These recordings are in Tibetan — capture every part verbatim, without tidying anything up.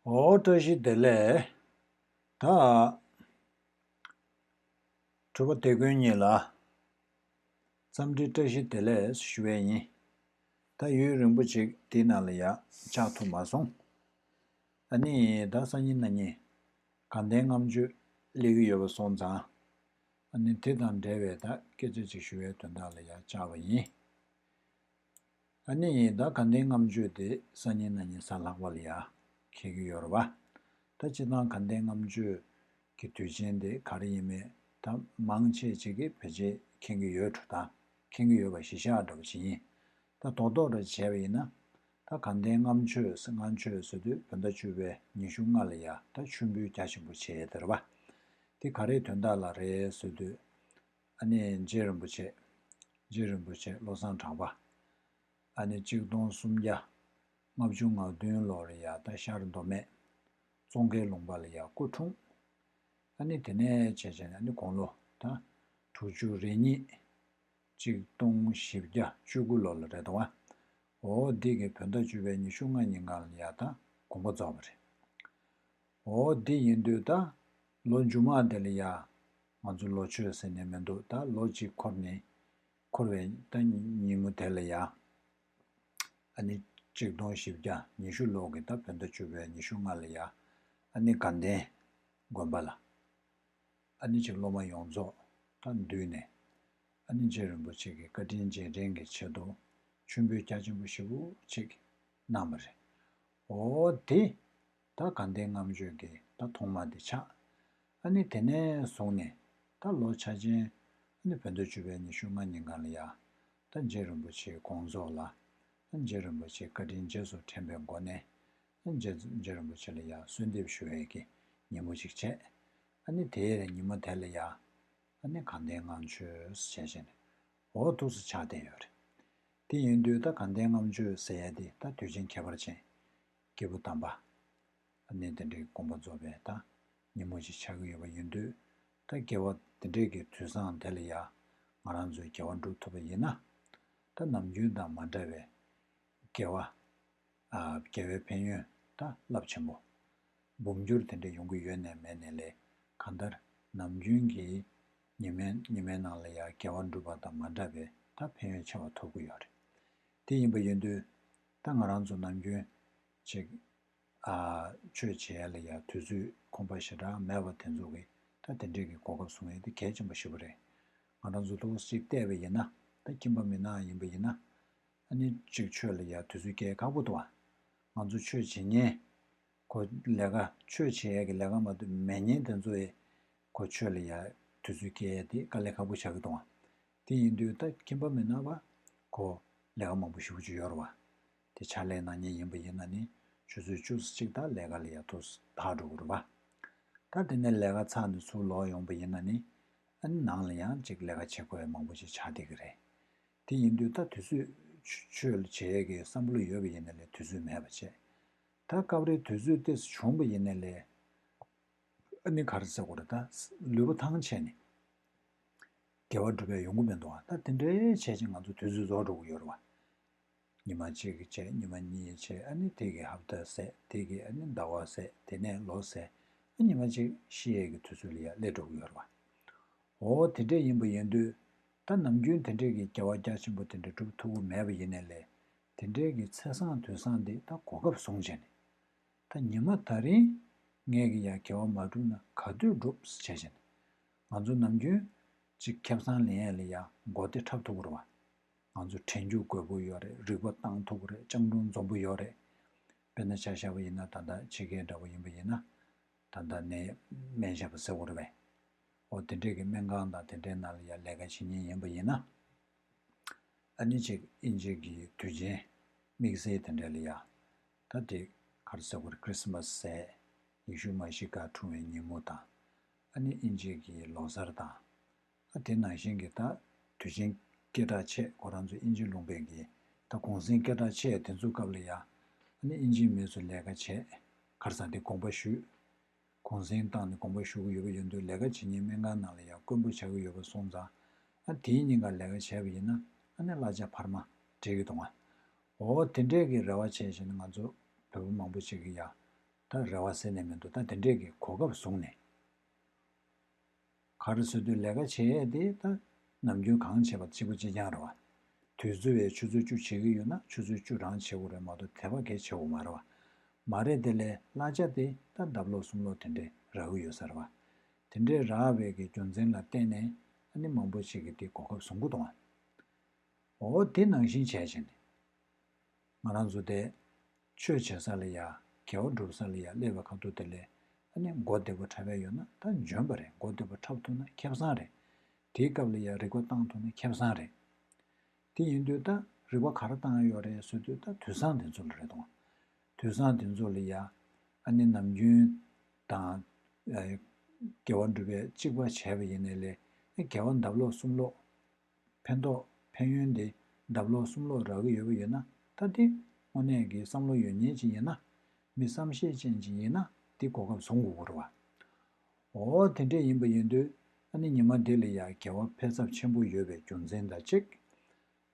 འོ་བཀྲ་ཤིས་བདེ་ལེགས། ད་གྲུབ་པ་དེ་ཀུན་ཉིད་ལ་འཚམས་འདྲི་བཀྲ་ཤིས་བདེ་ལེགས་ཞུ་བས་ཡིན། ད་ཡུན་རིང་པོ་ཅིག་འདི་ནང་ལ་ཡ་བཅར་ཐུབ་མ་སོང་། ཨ་ནི་ད་སང་ཉིན་གནངས་ཉིན་དགའ་ལྡན་ལྔ་མཆོད་སླེབས་ཀྱི་ཡོད་པ་སོང་ཙང་། ཨ་ནི་དེ་དང་འབྲེལ་བའི་ད་སྐད་ཆ་ཅིག་ཞུ་བའི་དོན་དག་ལ་ཡ་བཅར་བ་ཡིན། ཨ་ནི་ད་དགའ་ལྡན་ལྔ་མཆོད་དེ་སང་ཉིན་གནངས་ཉིན་གཟའ་ལྷག་པ་ལ་ཡ་འཁེལ་གྱི་ཡོད་རེད་བ། ད་སྤྱིར་བཏང་དགའ་ལྡན་ལྔ་མཆོད་ཀྱི་དུས་ཆེན་དེ་ག་རེ་ཡིན་མིན་ད་མང་ཆེ་ཅིག་གིས་ཕལ་ཆེར་མཁྱེན་གྱི་ཡོད་འགྲོ། ད་མཁྱེན་གྱི་ཡོད་པ་གཞི་བཞག་འདྲ་བོ་ཅིག་ཡིན། ད་རྡོག་རྡོག་འདྲ་བྱས་པ་ཡིན་ན། ད་དགའ་ལྡན་ལྔ་མཆོད་ལྔ་མཆོད་ཟེར་དུས་བོད་ཟླ་བཅུ་པའི་ཉི་ཤུ་ལྔ་ལ་ཡ་ད་མཆོད་འབུལ་རྒྱ་ཆེན་པོ་བྱེད་ཡས་དེ་རེད་བ། དེ་ག་རེའི་དོན་དག་ལ་རེད་ཟེར་དུས། ཨ་ནི་རྗེ་རིན་པོ་ཆེ། རྗེ་རིན་པོ་ཆེ་བློ་བཟང་གྲགས་པ། ཨ་ནི་གཅིག་སྟོང་སུམ་བརྒྱ་ལྔ་བཅུ་ང་བདུན་ལོར་ཡ་ད་ཤར་མདོ་སྨད་ཙོང་ཁའི་ལུང་པ་ལ་ཡ་སྐུ་འཁྲུངས། ཨ་ནི་དེ་ནས་བྱས་བྱས་ནས་ཨ་ནི་དགུང་ལོ་ད་དྲུག་ཅུ་རེ་གཉིས། གཅིག་སྟོང་བཞི་བརྒྱ་བཅུ་དགུ་ལོ་ལ་རེད་དོ། འོ་འདི་གི་བོད་ཟླ་བཅུ་པའི་ཉི་ཤུ་ལྔ་ཉིན་གང་ལ་ཡ་ད་དགོངས་པ་རྫོགས་པ་རེད། འོ་འདི་ཡིན་དུས་ད་ལོ་མཇུག་མ་དེ་ལ་ཡ་ང་ཚོ་ལོ་མཆོད་ཟེར་ནས་མི་འདུག་ད་ལོ་གཅིག་འཁོར་ནས་འཁོར་བའི་ད་ཉིན་མོ་དེ་ལ་ཡ། ཨ་ནི་གཅིག་སྟོང་བཞི་བརྒྱ་ཉི་ཤུ་ལོ་གི་ད་བོད་ཟླ་བཅུ་པའི་ཉི་ཤུ་ལྔ་ལ་ཡ། ཨ་ནི་དགའ་ལྡན་དགོན་པ་ལ། ཨ་ནི་ཅིག་སློབ་མ་ཡོངས་རྫོགས་ད་འདུས་ནས། ཨ་ནི་རྗེ་རིན་པོ་ཆེ་གི་བཀའ་དྲིན་རྗེས་དྲན་གྱི་ཆེད་དུ་མཆོད་འབུལ་རྒྱ་ཆེན་པོ་ཞེ་པོ་ཅིག་གནང་བ་རེད། འོ་དེ་ད་དགའ་ལྡན་ལྔ་མཆོད་ཀྱི་ད་ཐོག་མ་དེ་ཆགས། ཨ་ནི་དེ་ནས་བཟུང་ནས་ད་ལོ་འཆར་ཅན་ཨ་ནི་བོད་ཟླ་བཅུ་པའི་ཉི་ཤུ་ལྔ་ཉིན་གང་ལ་ཡ། ད་རྗེ་རིན་པོ་ཆེའི་དགོངས་རྫོགས་ལ། ཨ་ནི་རྗེ་རིན་པོ་ཆེའི་བཀའ་དྲིན་རྗེས་སུ་དྲན་པའི་སྒོ་ནས། ཨ་ནི་རྗེ་རྗེ་རིན་པོ་ཆེ་ལ་ཡ་གསོལ་འདེབས་ཞུ་བའི་གི་ཉིན་མོ་ཅིག་བྱས། ཨ་ནི་དེའི་ཉིན་མོ་དེ་ལ་ཡ། ཨ་ནི་དགའ་ལྡན་ལྔ་མཆོད་ཟེར་བྱས་ནས་འོ་འདུག་སེ་ཆགས་བསྡད་ཡོད་རེད། དེ་ཡིན་དུས་ད་དགའ་ལྡན་ལྔ་མཆོད་ཟེར་ཡ་དེ་ད་དུས་ཆེན་ཁྱད་པར་ཅན། སྐྱེས་བུ་དམ་པ། ཨ་ནི་དེ་འདྲའི་དགོངས་པ་རྫོགས་པའི་ད་ཉིན་མོ་ཞིག་ཆགས་ཀྱི་ཡོད་པ་ཡིན་དུས། ད་དགེ་བ་དེ་འདྲའི་གི་དུས་བཟང་དེ་ལ་ཡ། ང་རང་ཚོས་དགེ་བ་སྒྲུབ་ཐུབ་པ་ཡིན་ན། ད་ནམ་རྒྱུན་དང་མ་འདྲ་བའི་དགེ་བ། ཨ་དགེ་བའི་ཕན་ཡོན་ད་རླབས་ཆེན་པོ། འབུམ་འགྱུར་དེ་འདྲ་ཡོང་གི་ཡོད་ནའི་མེད་ནའི་ལས། གང་ལྟར་ནམ་རྒྱུན་གྱི་ཉི་མའི་ཉི་མའི་ནང་ལ་ཡ་དགེ་བ་སྒྲུབ་པ་དང་མ་འདྲ་བའི་ད་ཕན་ཡོན་ཆེ་བ་ཐོབ་ཀྱི་ཡོད་རེད། དེ་ཡིན་པ་ཡིན་དུས། ད་ང་རང་ཚོ་ནམ་རྒྱུན་ཅིག་ཨ་ཆོས་བྱེད་ཡ་ལ་ཡ་དུས་ཚོད་ཁོམ་པ་ཞེ་དྲག་མེད་པ་དེ་ཚོ་གི་ད་དེ་འདྲས་ཀྱི་གོ་སྐབས་བཟུང་ཡ་དེ་གལ་ཆེན་པོ་ཞེ་པོ་རེད། ང་རང་ཚོ་ཏོག་ཙམ་ཅིག་བལྟས་པ་ཡིན་ན། ད་ཁྱིམ་པ་མི་ནག་ཡིན་པ་ཡིན་ན། ཨ་ནི་ཅིག་ཆོས་ལ་ཡ་དུས་ཚོད་སྐྱེལ་ཁག་པོ་འདུག་ཨ། ང་ཚོ་ཆོས་བྱེད་མཁན་ཁོ་ལས་ཀ་ཆོས་བྱེད་ཡ་གི་ལས་ཀ་མ་གཏོགས་མེད་མཁན་དེ་ཚོ་ཡི་ཁོ་ཆོས་ལ་ཡ་དུས་ཚོད་སྐྱེལ་ཡ་དེ་དཀའ་ལས་ཁག་པོ་ཆགས་ཀྱི་འདུག་ཨ། དེ་ཡིན་དུས་ད་ཁྱིམ་པ་མི་ནག་པ་ཁོ་ལས་ཀ་མང་པོ་ཞེ་པོ་ཅིག་ཡོད་རེད་བ། དེ་ཕྱག་ལས་གནང་མཁན་ཡིན་པ་ཡིན་ན་ནི་ཆུ་ཚོད་བཅུ་ཙམ་ཅིག་ད་ལས་ཀ་ལ་ཡ་ཐུག་ཐག་འགྲོ་གི་རེད་བ། ད་དེ་ནས་ལས་ཀ་ཚར་ནས་ཚུར་ལོག་ཡོང་པ་ཡིན་ན་ནི་ཨ་ནི་ནང་ལ་ཡང་ཅིག་ལས་ཀ་བྱེད་དགོས་ཡ་མང་པོ་ཅིག་ཆགས་བསྡད་ཀྱི་རེད། དེ་ཡིན་དུས་ད་དུས་ཚོད་ཆོས་ཆོས་ལ་བྱེད་ཡས་ཀྱི་བསམ་བློ་ཡོད་པ་ཡིན་ན་ལས་དུས་ཚོད་མེད་པ་བྱས། ད་སྐབས་རེ་དུས་ཚོད་ཏོག་ཙམ་བྱུང་པ་ཡིན་ན་ལས། ཨ་ནི་ག་རེ་ཟེར་དགོས་རེད། ད་ལུས་པོ་ཐང་ཆད་ནས་དགེ་བ་སྒྲུབ་པའི་ཡོང་གི་མི་འདུག་ཨ། ད་དེ་འདྲའི་བྱས་ཀྱི་ང་ཚོ་དུས་ཚོད་རྫོགས་འགྲོ་གི་ཡོད་རེད་བ། ཉི་མ་གཅིག་བྱས། ཉི་མ་གཉིས་བྱས། ཨ་ནི་དེ་གི་ཧབ་ཏ་ཟད། དེ་གི་ཨ་ནི་ཟླ་བ་ཟད། དེ་ནས་ལོ་ཟད། ཨ་ཉི་མ་གཅིག་ཤི་ཡས་ཀྱི་དུས་ཚོད་ལ་ཡ་སླེབས་འགྲོ་གི་ཡོད་རེད་བ། འོ་དེ་འདྲས་ཡིན་པ་ཡིན་དུས། ད་ནམ་རྒྱུན་དེ་འདྲས་ཀྱི་དགེ་བ་རྒྱ་ཆེན་པོ་དེ་འདྲས་སྒྲུབ་ཐུབ་ཀྱི་མེད་པ་ཡིན་ནའི་ལས། དེ་འདྲས་ཀྱི་ཚེས་བཟང་དུས་བཟང་འདི་ད་གོ་སྐབས་བཟུང་བྱས་ནས། ད་ཉི་མ་ད་རིང་ངས་ཀྱི་ཡ་དགེ་བ་མ་བསྒྲུབས་ན་ག་དུས་སྒྲུབ་ཟེར་བྱས་བྱས་ནས། ང་ཚོ་ནམ་རྒྱུན་ཅིག་ཁེ་བཟང་ལེན་ཡས་ལ་ཡ་མགོ་རྟིང་འཁྲབ་ཐུབ་ཀྱི་རེད་བ། ང་ཚོ་དྲན་རྒྱུ་དགོས་པོ་ཡོད་རེད། རིག་པ་བཏང་ཐུབ་ཀྱི་རེད། སྤྱང་གྲུང་འཛོམས་པོ་ཡོད་རེད། དཔེར་ན་ཆ་བཞག་པ་ཡིན་ན་ད་ལྟ་ཕྱི་རྒྱལ་འདྲ་པོ་ཡིན་པ་ཡིན་ན། ད་ལྟ་ནས་སྨན་ཞབས་ཟེར་བ་རེད་པས། འོ་དེ་འདྲས་ཀྱི་སྨན་ཁང་དང་དེ་འདྲའི་ནང་ལ་ཡ་ལས་ཀ་བྱེད་མཁན་ཡིན་པ་ཡིན་ན། ཨ་ནི་ཅིག་དབྱིན་ཇི་གི་དུས་ཆེན་དམིགས་བསལ་དེ་འདྲ་ལ་ཡ། ད་དེ་ག་རེ་ཟེར་དགོས་རེད། ཁྲི་སི་མ་སི་ཟེར། ཡེ་ཤུ་མ་ཤི་ཀ་འཁྲུངས་པའི་ཉིན་མོ་དང་། ཨ་ནི་དབྱིན་ཇི་གི་ལོ་གསར་དང་། ཨ་དེ་ནང་བཞིན་གྱི་ད་དུས་ཆེན་སྐད་གྲགས་ཆེ། ཁོ་རང་ཚོ་དབྱིན་ཇི་ལུང་པའི་གི་ད་གུང་སེང་སྐད་གྲགས་ཆེ་དེ་ཚོའི་སྐབས་ལ་ཡ། ཨ་ནི་དབྱིན་ཇིའི་མི་ཚོ་ལས་ཀ་བྱས། ག་རེ་ཟེར་དེ་དགོངས་པ་ཞུས། གུང་སེང་བཏང་ནས་དགོངས་པ་ཞུ་གི་ཡོད་པ་ཡིན་དུས། ལས་ཀ་བྱེད་མཁན་སྨན་ཁང་ནང་ལ་ཡང་དཀོན་པོ་ཆགས་ཀྱི་ཡོད་པ་སོང་ཙང་། ཨ་དེའི་ཉིན་ཀ་ལས་ཀ་བྱས་པ་ཡིན་ན་ཨ་ནི་གླ་ཆ་འཕར་མ་སྤྲད་ཀྱི་འདུག་ཨ། འོ་དེ་འདྲས་ཀྱི་རེ་བ་བྱས་བྱས་ནས་ང་ཚོ་བོད་པ་མང་པོ་ཅིག་གིས་ཡ་ ད་རེ་བ་ཟེར་ནས་མི་འདུག་ད་དེ་འདྲས་ཀྱི་གོ་སྐབས་བཟུང་ནས། ག་རེ་ཟེར་དུས་ལས་ཀ་བྱེད་ཡས་དེ་ད་ནམ་རྒྱུན་གང་བྱེད་པ་གཅིག་པ་གཅིག་རྐྱང་རེད་བ། དུས་ཚོད་བས་ཆུ་ཚོད་བཅུ་བྱེད་ཀྱི་ཡོད་ན་ཆུ་ཚོད་བཅུ་རང་བྱེད་དགོས་རེད་མ་གཏོགས་དེ་བ་གས་བྱེད་དགོས་མ་རེད་བ། མ་རེད་དེ་ལས་གླ་ཆ་དེ་ད་ལྡབ་ལོག་གསུམ་ལོག་དེ་འདྲས་རག་གི་ཡོད་ས་རེད་བ། དེ་འདྲས་རག་པའི་གི་རྒྱུ་མཚན་ལ་བརྟེན་ནས་ཨ་ནི་མང་པོ་ཞིག་གིས་དེ་གོ་སྐབས་བཟུང་གི་འདུག་བ། འོ་དེ་ནང་བཞིན་བྱས་བྱས་ནས། ང་རང་ཚོ་དེ་ཆོས་བྱེད་ས་ལ་ཡ་དགེ་བ་སྒྲུབ་ས་ལ་ཡ་སླེབས་པའི་ཁ་ཐུག་དེ་ལས་ཨ་ནི་མགོ་བདེ་པོ་འཁྲབ་ཡས་ཡོད་ན་ད་འཇོན་པ་རེད། མགོ་བདེ་པོ་འཁྲབ་ཐུབ་ན་ཁེ་བཟང་རེད། དེའི་སྐབས་ལ་ཡ་རིག་པ་བཏང་ཐུབ་ན་ཁེ་བཟང་རེད། དེ་ཡིན་དུས་ད་རིག་པ་ག་རེ་བཏང་ཡས་ཡོད་རེད་ཟེར་དུས་ད་དུས་བཟང་དེ་ཚོ་ལ་རེད་དོ། དུས་བཟང་དེ་ཚོ་ལ་ཡ་ཨ་ནི་ནམ་རྒྱུན་དང་ཨ་དགེ་བ་སྒྲུབ་པའི་གཅིག་པ་བྱས་པ་ཡིན་ནའི་ལས་ཨ་དགེ་བ་ལྡབ་ལོག་གསུམ་ལོག་ཕན་ཐོགས་ཕན་ཡོན་དེ་ལྡབ་ལོག་གསུམ་ལོག་རག་གི་ཡོད་པ་ཡིན་ན་ད་དེ་དངོས་གནས་ཀྱི་བསམ་བློ་ཡོད་མཁན་ཅིག་ཡིན་ན། མི་བསམ་ཤེས་ཅན་ཅིག་ཡིན་ན་དེ་གོ་སྐབས་བཟུང་དགོས་ཀྱི་རེད་བ། འོ་དེ་འདྲས་ཡིན་པ་ཡིན་དུས་ཨ་ནི་ཉི་མ་དེ་ལ་ཡ་དགེ་བ་འཕེལ་ཚབས་ཆེན་པོ་ཡོད་པའི་རྒྱུ་མཚན་དང་གཅིག་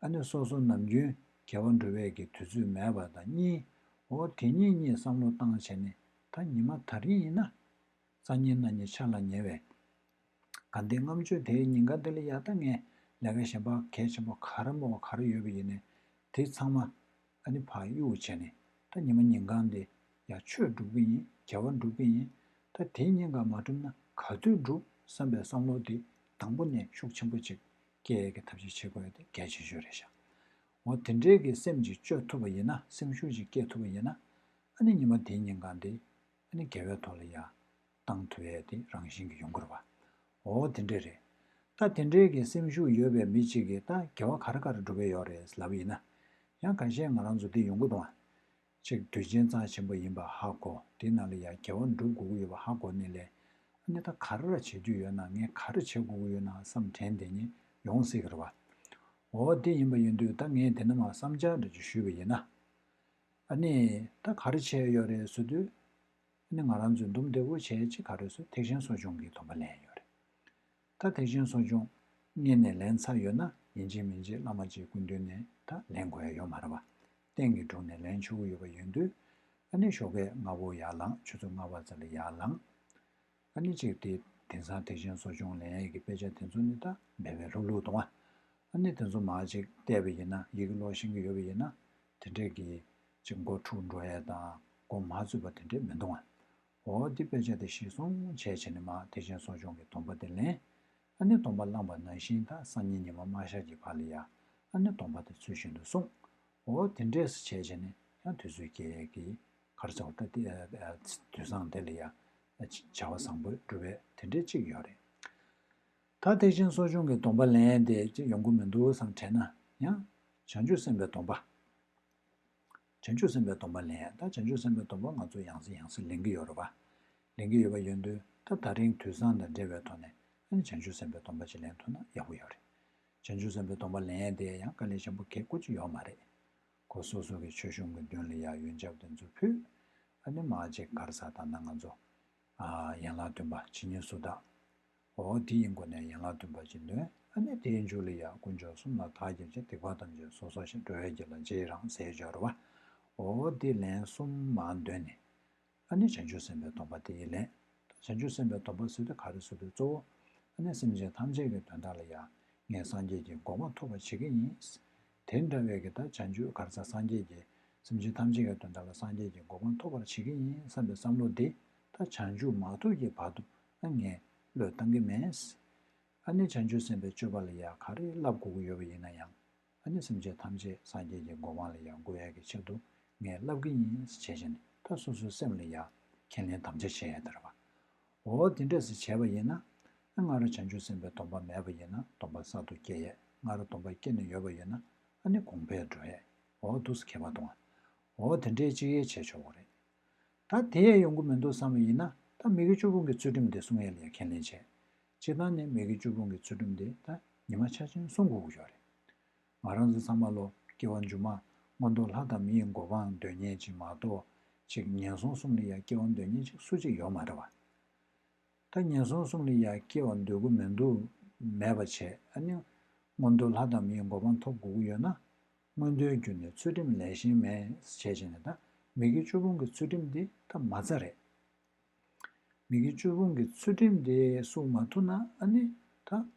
ཨ་ནི་སོ་སོ་ནམ་རྒྱུན་དགེ་བ་སྒྲུབ་པའི་གི་དུས་ཚོད་མེད་པ་དང་གཉིས། འོ་དེ་གཉིས་གཉིས་བསམ་བློ་བཏང་བྱས་ནས་ད་ཉི་མ་ད་རིང་ཡིན་ན། སང་ཉིན་གནངས་ཉིན་འཆར་ལ་ཉེ་བས། གལ་ཏེ་རྔམ་བརྗོད་དེའི་ཉིན་གང་དེ་ལ་ཡ་ད་ངས་ལས་ཀ་གཞན་པ་གལ་ཆེན་པོ་ག་རེ་མོ་ག་རེ་ཡོད་པ་ཡིན་ནའི་དེ་ཚང་མ་ཨ་ནི་ཕར་གཡུག་བྱས་ནས་ད་ཉི་མ་ཉིན་གང་དེ་ཡ་ཆོས་སྒྲུབ་ཀྱི་ཡིན། དགེ་བ་སྒྲུབ་ཀྱི་ཡིན། ད་དེའི་ཉིན་གང་མ་སྒྲུབ་ན་ག་དུས་སྒྲུབ་བསམ་པའི་བསམ་བློ་དེ་དང་པོ་ནས་ཤུགས་ཆེན་པོ་ཅིག་སྐྱེ་ཡས་ཀྱི་ཐབས་ཤེས་བྱེད་དགོས་ཡ་དེ་གལ་ཆེ་ཤོས་རེད་ཤག་འོ་དེ་འདྲའི་གི་སེམས་ཅིག་བཅོས་ཐུབ་པ་ཡིན་ན་སེམས་ཤུགས་ཅིག་སྐྱེ་ཐུབ་པ་ཡིན་ན་ཨ་ནི་ཉི་མ་དེའི་ཉིན་གང་དེ་ཨ་ནི་དགེ་བའི་ཐོག་ལ་ཡ། བཏང་ཐུབ་ཡས་དེ་རང་བཞིན་གྱིས་ཡོང་གི་རེད་བ། འོ་དེ་འདྲས་རེད། ད་དེ་འདྲས་ཀྱི་སེམས་ཤུགས་ཡོད་པའི་མི་གཅིག་གིས་ད་དགེ་བ་ག་རེ་ག་རེ་སྒྲུབ་ཡས་ཡོད་རེད་ལབ་ཡིན་ན། ཡང་ཁ་ཤས་ང་རང་ཚོ་དེ་ཡོང་གི་འདུག་ཨ། གཅིག་དུས་ཆེན་རྩ་ཆེན་པོ་ཡིན་པ་ཧ་གོ། དེ་ནང་ལ་ཡང་དགེ་བ་སྒྲུབ་དགོས་ཀྱི་ཡོད་པ་ཧ་གོ་ནས་ལས། ཨ་ནི་ད་ག་རེ་ར་བྱེད་རྒྱུ་ཡོད་ན་ངས་ག་རེ་བྱེད་དགོས་ཀྱི་ཡོད་ན་བསམ་དྲན་དེ་ཉིད་ཡོང་སྲིད་ཀྱི་རེད་བ། འོ་དེ་ཡིན་པ་ཡིན་དུས་ད་ངས་དེ་ནས་མར་བསམ་འཆར་འདྲ་ཅིག་ཞུས་པ་ཡིན་ན། ཨ་ནི་ད་ག་རེ་བྱས་ཡོད་རེད་ཟེར་དུས། ཨ་ནི་ང་རང་ཚོས་འདུམ་བདེ་པོ་བྱས་ཅིག་ག་རེ་ཟེར་ཐེག་ཆེན་གསོ་སྦྱོང་གི་སྡོམ་པ་ལེན་ཡོད་རེད། ད་ཐེག་ཆེན་གསོ་སྦྱོང་སྔོན་ནས་ལེན་ཚར་ཡོད་ན་ཡིན་གཅིག་མིན་གཅིག་བླ་མ་གཅིག་སྐུ་མདུན་ནས་ད་ལེན་དགོས་ཡ་ཡོད་མ་རེད་པ། རྟེན་གྱི་དྲུང་ནས་ལེན་ཆོག་གི་ཡོད་པ་ཡིན་དུས། ཨ་ནི་ཞོགས་ཀས་སྔ་པོ་ཡར་ལངས། ཆུ་ཚོད་ལྔ་པ་ཙམ་ལ་ཡར་ལངས། ཨ་ནི་གཅིག་དེ་དེང་སང་ཐེག་ཆེན་གསོ་སྦྱོང་ལེན་ཡས་ཀྱི་དཔེ་ཆ་དེ་ཚོ་ནི་ད་འབད་པས་ལྷུག་ལྷུག་གཏོང་བ། ཨ་ནི་དེ་ཚོ་མར་ཅིག་བལྟས་པ་ཡིན་ན་ཡི་གེ་ཀློག་ཤེས་ཀྱི་ཡོད་པ་ཡིན་ན་དེ་འདྲས་ཀྱི་ཅིག་མགོ་འཁྲུག་འགྲོ་ཡས་དང་མགོ་མ་ཚོས་པ་དེ་འདྲས་མི་གཏོང་བ། འོ་དེ་དཔེ་ཆ་དེ་གཞིར་བཟུང་བྱས་བྱས་ནས་མར་ཐེག་ཆེན་གསོ་སྦྱོང་གི་སྡོམ་པ་དེ་ལེན། ཨ་ནི་སྡོམ་པ་བླངས་པ་ནང་བཞིན་ད་སང་ཉིན་ཉི་མ་མ་ཤར་གྱི་བར་ལ་ཡ་ཨ་ནི་སྡོམ་པ་དེ་ཚུལ་བཞིན་དུ་སྲུང་། འོ་དེ་འདྲས་སེ་བྱས་བྱས་ནས་ཡང་དུས་ཚོད་སྐྱེལ་ཡས་ཀྱི་ག་རེ་ཟེར་བ་ད་དེ་ཨ་ཨ་དུས་བཟང་དེ་ལ་ཡ་བྱ་བ་བཟང་པོ་སྒྲུབ་པའི་དེ་འདྲས་གཅིག་ཡོད་རེད། ད་ཐེག་ཆེན་གསོ་སྦྱོང་གི་སྡོམ་པ་ལེན་ཡས་དེ་ཅིག་ཡོང་གི་མི་འདུག་བསམ་དྲན་ན་ཡང་བྱང་ཆུབ་སེམས་དཔའི་སྡོམ་པ། བྱང་ཆུབ་སེམས་དཔའི་སྡོམ་པ་ལེན་ཡས། ད་བྱང་ཆུབ་སེམས་དཔའི་སྡོམ་པ་ང་ཚོ་ཡང་སེ་ཡང་སེ་ལེན་གྱི་ཡོད་རེད་པ། ལེན་གྱི་ཡོད་པ་ཡིན་དུས་ད་ད་རིང་དུས་བཟང་དང་འབྲེལ་བའི་ཐོག་ནས་ཨ་ནི་བྱང་ཆུབ་སེམས་དཔའི་སྡོམ་པ་ཅིག་ལེན་ཐུབ་ན་ཡག་པོ་ཡོད་རེད། བྱང་ཆུབ་སེམས་དཔའི་སྡོམ་པ་ལེན་ཡས་དེ་ཡང་དཀའ་ལས་ཆེན་པོ་གང་ཡང་ཅིག་ཡོད་མ་རེད། ཁོ་སོ་སོ་གི་ཆོས་གཞུང་གི་མདུན་ལ་ཡ་ཡོན་ཆབ་དེ་ཚོ་ཕུལ། ཨ་ནི་མར་ཅིག་ག་རེ་ཟེར་ད་ན་ང་ཚོ་ཨ་ཡན་ལག་བདུན་པ་ཇི་སྙེད་སུ་དག་འོ་དེ་ཡི་སྒོ་ནས་ཡན་ལག་བདུན་པ་ཅིག་འདོན། ཨ་ནི་དེའི་མཇུག་ལ་ཡ་དཀོན་མཆོག་གསུམ་ལ་བདག་སྐྱབས་མཆི། སྡིག་པ་ཐམས་ཅད་སོ་སོར་བཤགས། འགྲོ་བའི་དགེ་ལ་རྗེས་རང་ཟེར་ཡས་ཡོད་རེད་པ། འོ་དེ་ལན་གསུམ་མར་འདོན་ནས། ཨ་ནི་བྱང་ཆུབ་སེམས་དཔའི་སྡོམ་པ་དེ་ཡི་ལན། ད་བྱང་ཆུབ་སེམས་དཔའི་སྡོམ་པ་ཟེར་དུས་ག་རེ་ཟེར་དུས་གཙོ་བོ། ཨ་ནི་སེམས་ཅན་ཐམས་ཅད་ཀྱི་དོན་དག་ལ་ཡ། ངས་སངས་རྒྱས་ཀྱི་གོ་འཕང་ཐོབ་པར་བྱེད་ཀྱི་ཡིན། དེ་འདྲ་བའི་གི་ད་བྱང་ཆུབ་ག་རེ་ཟེར་སངས་རྒྱས་ཀྱི། སེམས་ཅན་ཐམས་ཅད་ཀྱི་དོན་དག་ལ་སངས་རྒྱས་ཀྱི་གོ་འཕང་ཐོབ་པར་བྱེད་ཀྱི་ཡིན་བསམ་པའི་བསམ་བློ་དེ། ད་བྱང་ཆུབ་མ་ཐོབ་ཀྱི་བར་དུ་ཨ་ངས་བློས་བཏང་གི་མེད། ཨ་ནི་བྱང་ཆུབ་སེམས་དཔའི་སྤྱོད་པ་ལ་ཡ་ག་རེ་བསླབ་དགོས་ཀྱི་ཡོད་པ་ཡིན་ན་ཡང་། ཨ་ནི་སེམས་ཅན་ཐམས་ཅད་སངས་རྒྱས་ཀྱི་གོ་འཕང་ལ་ཡར་འགོད་ཡས་ཀྱི་ཆེད་དུ་ངས་བསླབ་ཀྱི་ཡིན་ཟེར་བྱས་བྱས་ནས་ད་སོ་སོའི་སེམས་ལ་ཡ་ཁས་ལེན་དམ་བཅའ་བྱས་ཡས་དེ་རེད་པ། འོ་དེ་འདྲ་ཟེར་བྱས་པ་ཡིན་ན། ཨ་སྔ་རོལ་བྱང་ཆུབ་སེམས་དཔའི་སྡོམ་པ་མེད་པ་ཡིན་ན་སྡོམ་པ་གསར་དུ་སྐྱེ་ཡས། སྔ་རོལ་སྡོམ་པ་སྐྱེས་ནས་ཡོད་པ་ཡིན་ན་ཨ་ནི་གོང་འཕེལ་འགྲོ་ཡས། འོ་འདུག་སེ་ཁྱད་པར་གཏོང་བ། འོ་དེ་འདྲའི་གཅིག་ཡས་བྱས་ཆོག་གི་རེད། ད་དེ་ཡས་ཡོང་གི་མི་འདུག་བསམ་པ་ཡིན་ན་ད་མི་དགེ་བཅུ་སྤོང་གི་ཚུལ་ཁྲིམས་དེ་སྲུང་ཡས་ལ་ཡ་ཁས་ལེན་བྱས། སྤྱིར་བཏང་ནས་མི་དགེ་བཅུ་སྤོང་གི་ཚུལ་ཁྲིམས་དེ་ད་ཉི་མ་ཆ་ཆེན་སྲུང་དགོས་ཀྱི་ཡོད་རེད། ང་རང་ཚོ་ཚང་མ་ལོ་སྐྱེ་བ་མཇུག་མ་མངོན་མཐོ་ལྷ་དང་མིའི་གོ་འཕང་འདོད་མཁན་ཅིག་མ་གཏོགས་ཅིག་ངན་སོང་གསུམ་ལ་ཡ་སྐྱེ་བ་འདོད་མཁན་ཅིག་སུ་གཅིག་ཡོད་མ་རེད་བ། ད་ངན་སོང་གསུམ་ལ་ཡ་སྐྱེ་བ་འདོད་ཀྱི་མི་འདུག་མེད་པ་བྱས། ཨ་ནི་མངོན་མཐོ་ལྷ་དང་མིའི་གོ་འཕང་ཐོབ་དགོས་ཀྱི་ཡོད་ན། མངོན་མཐོའི་རྒྱུ་ནི་ཚུལ་ཁྲིམས་ལས་གཞན་མེད་ཟེར་བྱས་བྱས་ནས་ད་ མི་དགེ་བཅུ་སྤོང་གི་ཚུལ་ཁྲིམས་དེ་ད་མ་རྩ་རེད། མི་དགེ་བཅུ་སྤོང་གི་ཚུལ་ཁྲིམས་དེ་སྲུང་མ་ཐུབ་ན་ཨ་ནི་ད་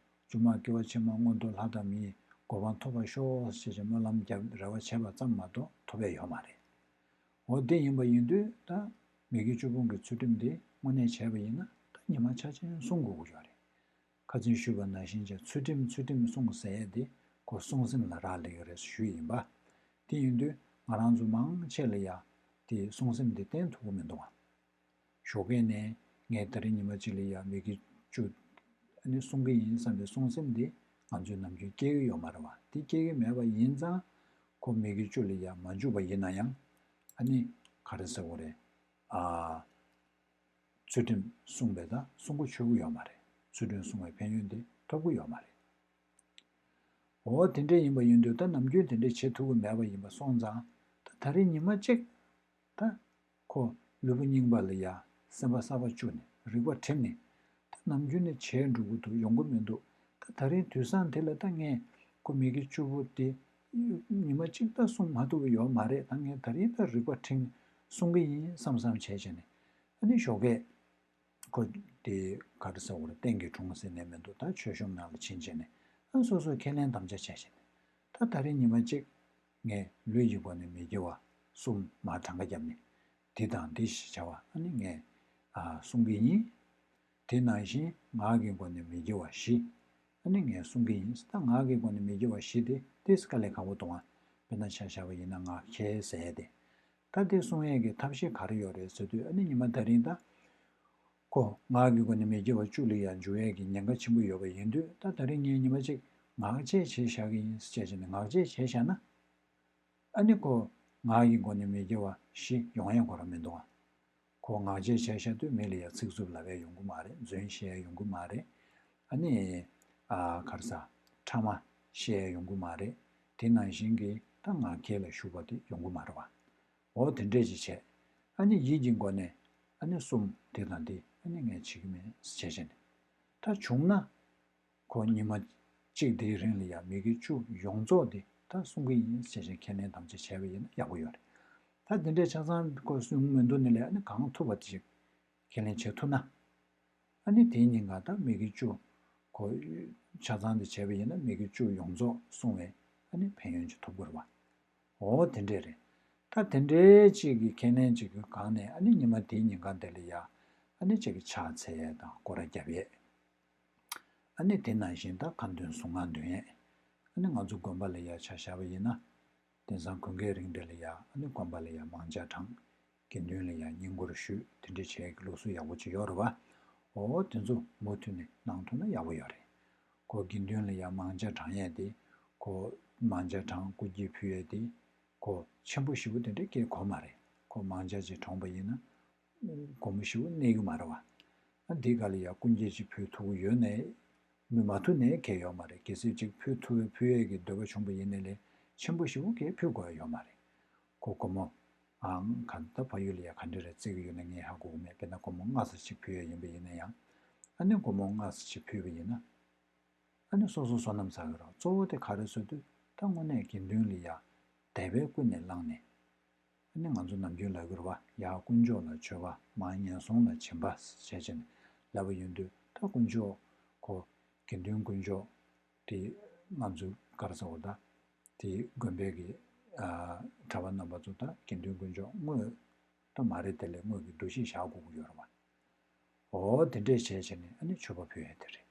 སྒྱུ་མ་སྐྱེ་བ་ཕྱི་མ་མངོན་མཐོ་ལྷ་དང་མིའི་གོ་འཕང་ཐོབ་པར་ཤོག་ཅེས་ཀྱི་སྨོན་ལམ་བརྒྱབ་རེ་བ་བྱས་པ་ཙམ་མ་གཏོགས་ཐོབ་ཡས་ཡོད་མ་རེད། འོ་དེ་ཡིན་པ་ཡིན་དུས་ད་མི་དགེ་བཅུ་སྤོང་གི་ཚུལ་ཁྲིམས་དེ་དངོས་གནས་བྱས་པ་ཡིན་ན་ད་ཉི་མ་ཆ་ཆེན་སྲུང་དགོས་ཀྱི་ཡོད་རེད། ཁ་སང་ཞུས་པ་ནང་བཞིན་བྱས་ཚུལ་ཁྲིམས་ཚུལ་ཁྲིམས་སྲུང་ཟེར་ཡས་དེ་ཁོ་བསྲུང་སེམས་ལ་རག་ལས་ཀྱི་རེད་ཞུས་ཡིན་པ། དེ་ཡིན་དུས་ང་རང་ཚོ་མང་ཆེ་ལ་ཡ་དེ་བསྲུང་སེམས་དེ་བསྟེན་ཐུབ་ཀྱི་མི་འདུག་ཨ། ཞོགས་ཀས་ནས་ངས་ད་རིང་ཉི་མ་གཅིག་ལ་ཡ་མི་དགེ་བཅུ་ཨ་ནི་སྲུང་གི་ཡིན་བསམ་པའི་བསྲུང་སེམས་དེ་ང་ཚོས་ནམ་རྒྱུན་སྐྱེ་གི་ཡོད་མ་རེད་བ། དེ་སྐྱེ་གི་མེད་པ་ཡིན་ཙང་ཁོ་མི་དགེ་བཅུ་ལ་ཡ་མ་འཇུག་པ་ཡིན་ན་ཡང་ཨ་ནི་ག་རེ་ཟེར་དགོས་རེད། ཨ། ཚུལ་ཁྲིམས་སྲུང་བའི་ད་སྲུང་གོ་ཆོད་གི་ཡོད་མ་རེད། ཚུལ་ཁྲིམས་སྲུང་བའི་ཕན་ཡོན་དེ་ཐོབ་གི་ཡོད་མ་རེད། འོ་དེ་འདྲ་ཡིན་པ་ཡིན་དུས་ད་ནམ་རྒྱུན་དེ་འདྲ་བྱེད་ཐུབ་ཀྱི་མེད་པ་ཡིན་པ་སོང་ཙང་ད་ད་རེས་ཉི་མ་གཅིག་ད་ཁོ་ལུས་པོ་རྙིང་པ་ལ་ཡ་སེམས་པ་གསར་པ་བཅུག་ནས་རིག་པ་བསྒྲིམས་ནས་ད་ནམ་རྒྱུན་ནས་བྱས་འགྲོ་གི་འདུག་ཡོང་གི་མི་འདུག་ད་ད་རེས་དུས་སང་དེ་ལ་ད་ངས་ཁོ་མི་དགེ་བཅུ་པོ་དེ་ཉི་མ་གཅིག་ད་སྲུང་མ་ཐུབ་ཀྱི་ཡོད་མ་རེད། ད་ངས་ད་རེས་ད་རིག་པ་བསྒྲིམས་ནས་སྲུང་གི་ཡིན་བསམ་བསམ་བྱས་བྱས་ནས་ཨ་ནི་ཞོགས་ཀས་ཁོ་དེ་ག་རེ་ཟེར་བ་རེད། རྟེན་གྱི་དྲུང་ཟེར་ནས་མི་འདུག་ད་མཆོད་གཤོམ་ནང་ལ་ཕྱིན་བྱས་ནས་ཨ་སོ་སོས་ཁས་ལེན་དམ་བཅའ་བྱས་བྱས་ནས་ད་ད་རེས་ཉི་མ་གཅིག་ངས་ལུས་ཀྱི་སྒོ་ནས་མི་དགེ་བ་གསུམ་མར་གྲངས་ཀ་བརྒྱབ་ནས་འདི་དང་འདི་ཞེས་བྱ་བ་ཨ་ནི་ངས་ཨ་གསུང་གི་ཡིན། དེ་ནང་བཞིན་ངག་གི་སྒོ་ནས་མི་དགེ་བ་བཞི་ཨ་ནི་ངས་གསུང་གི་ཡིན། ད་ངག་གི་སྒོ་ནས་མི་དགེ་བ་བཞི་དེ་ཏིས་དཀའ་ལས་ཁག་པོ་འདུག་ཨ། དཔེར་ན་ཆ་བཞག་པ་ཡིན་ན་ངག་འཁྱལ་ཟེར་ཡས་དེ། ད་དེ་གསུང་ཡས་ཀྱི་ཐབས་ཤེས་ག་རེ་ཡོད་རེད་ཟེར་དུས་ཨ་ནི་ཉི་མ་ད་རིང་ད་ཁོ་ངག་གི་སྒོ་ནས་མི་དགེ་བ་བཅུ་ལ་ཡང་འཇུག་ཡས་ཀྱི་ཉེན་ཁ་ཆེན་པོ་ཡོད་པ་ཡིན་དུས་ད་ད་རིང་ངས་ཉི་མ་གཅིག་ངག་བཅད་བྱས་བཞག་གི་ཡིན་ཟེར་བྱས་བྱས་ནས་ངག་བཅད་བྱས་བཞག་ན། ཨ་ནི་ཁོ་ངག་གི་སྒོ་ནས་མི་དགེ་བ་བཞི་ཡོང་ཡས་ཁོ་རང་མི་འདུག་ཨ། ཁོ་ངག་བཅད་བྱས་བཞག་དུས་མི་ལ་ཡང་ཚིག་རྩུབ་ལབ་ཡས་ཡོང་གི་མ་རེད། རྫུན་བཤད་ཡས་ཡོང་གི་མ་རེད། ཨ་ནི་ཨ་ག་རེ་ཟ་ཕྲ་མ་བཤད་ཡས་ཡོང་གི་མ་རེད། དེ་ནང་བཞིན་གྱི་ད་ངག་འཁྱལ་ལ་ཞུགས་པ་དེ་ཡོང་གི་མ་རེད་བ། འོ་དེ་འདྲས་ཅིག་བྱས། ཨ་ནི་ཡིད་ཀྱི་སྒོ་ནས་ཨ་ནི་གསུམ་དེ་དང་དེ་ཨ་ནི་ངས་བྱེད་ཀྱི་མིན་ཟེར་བྱས་བྱས་ནས་ད་བྱུང་ན། ཁོ་ཉི་མ་གཅིག་དེའི་རིང་ལ་ཡང་མི་དགེ་བཅུ་ཡོངས་རྫོགས་དེ་ད་སྲུང་གི་ཡིན་ཞེས་བྱས་ཁས་ལེན་དམ་བཅའ་བྱས་པ་ཡིན་ན་ཡག་པོ་ཡོད་རེད། ད་དེ་འདྲའི་ཆ་ཚང་ཁོ་སྲུང་མི་འདུག་ནི་ལས་ཨ་ནི་གང་ཐུབ་པ་དེ་ཞིག་ཁས་ལེན་བྱེད་ཐུབ་ན། ཨ་ནི་དེའི་ཉིན་གང་ད་མི་དགེ་བཅུ་ཁོ་ཆ་ཚང་དེ་བྱས་པ་ཡིན་ན་མི་དགེ་བཅུ་ཡོངས་རྫོགས་སྲུང་བའི་ཨ་ནི་ཕན་ཡོན་ཅིག་ཐོབ་དགོས་རེད་བ། འོ་དེ་འདྲས་རེད། ད་དེ་འདྲས་ཅིག་གི་ཁས་ལེན་ཅིག་གི་སྒང་ནས་ཨ་ནི་ཉི་མ་དེའི་ཉིན་གང་དེ་ལ་ཡ་ཨ་ནི་ཅིག་གི་ཕྱག་འཚལ་ཡས་དང་སྐོར་ར་རྒྱབ་ཡས། ཨ་ནི་དེ་ནང་བཞིན་ད་ཁ་འདོན་གཟུངས་སྔགས་འདོན་ཡས། ཨ་ནི་ང་ཚོ་དགོན་པ་ལ་ཡ་ཆ་བཞག་པ་ཡིན་ན། དེང་སང་དགོན་ཁའི་རིང་དེ་ལ་ཡ་ཨ་ནི་དགོན་པ་ལ་ཡ་མང་ཇ་དྲངས། དགེ་འདུན་ལ་ཡ་བསྙེན་བཀུར་ཞུས་དེ་འདྲ་བྱས་ཀྱི་ལུགས་སྲོལ་ཡག་པོ་ཅིག་ཡོད་རེད་བ། འོ་དེ་ཚོ་མུ་མཐུད་ནས་གནང་ཐུབ་ན་ཡག་པོ་ཡོད་རེད། ཁོ་དགེ་འདུན་ལ་ཡ་མང་ཇ་དྲངས་ཡས་དེ་ཁོ་མང་ཇ་དྲངས་སྐུ་འགྱེད་ཕུལ་ཡས་དེ་ཁོ་ཆེན་པོ་ཞེ་པོ་དེ་འདྲ་སྐྱེལ་དགོས་མ་རེད། ཁོ་མང་ཇ་ཅིག་དྲངས་པ་ཡིན་ན། སྒོར་མོ་ཞེ་པོ་གནས་ཀྱི་མ་རེད་བ། ཨ་འདི་ག་ལ་ཡ་སྐུ་འགྱེད་ཅིག་ཕུལ་ཐུབ་ཀྱི་ཡོད་ནའི། མི་མ་ཐུབ་ནའི་གལ་ཡོད་མ་རེད། གལ་སྲིད་ཅིག་ཕུལ་ཐུབ་པའི་ཕུལ་ཡས་ཀྱི་འདོད་པ་བྱུང་པ་ཡིན་ནའི་ལས་ཆེན་པོ་ཞེ་པོ་གས་ཕུལ་དགོས་ཡ་ཡོད་མ་རེད། ཁོ་སྒོར་མོ་ཨང་ག་ད་ཕ་ཡུལ་ལ་ཡ་ག་འདྲ་རེད་བརྩི་གི་ཡོད་ན་ངས་ཧ་གོ་གི་མེད། དཔེར་ན་སྒོར་མོ་ལྔ་ཙམ་ཅིག་ཕུལ་ཡས་ཡིན་པ་ཡིན་ན་ཡང་། ཨ་ནི་སྒོར་མོ་ལྔ་ཙམ་ཅིག་ཕུལ་བ་ཡིན་ན། ཨ་ནི་སོ་སོ་བསོད་ནམས་བསགས་ཀྱི་རེད། གཙོ་བོ་དེ་ག་རེ་ཟེར་དུས་ད་དངོས་གནས་དགེ་འདུན་ལ་ཡ་དད་པས་ཀུན་ནས་བསླངས་ནས། ཨ་ནི་ང་ཚོ་ནམ་རྒྱུན་ལབ་ཀྱི་རེད་བ། ཡར་དཀོན་མཆོག་ལ་མཆོད་པ་མར་ངན་སོང་ལ་སྦྱིན་པ་བྱས་བྱས་ནས་ལབ་པ་ཡིན་དུས་ད་དཀོན་མཆོག་ཁོ་དགེ་འདུན་དཀོན་མཆོག་དེ་ང་ཚོ་ག་རེ་ཟེར་བ་ད་དེ་དགོན་པའི་གི་ཨ་གྲྭ་པ་རྣམ་པ་ཚོ་ད་དགེ་འདུན་དཀོན་མཆོག་དངོས་ད་མ་རེད། དེ་ལས་དངོས་ཀྱི་འདུ་ཤེས་བཞག་དགོས་ཀྱི་ཡོད་རེད་བ། འོ་དེ་འདྲས་བྱས་བྱས་ནས་ཨ་ནི་མཆོད་པ་ཕུལ་ཡས་དེ་རེད།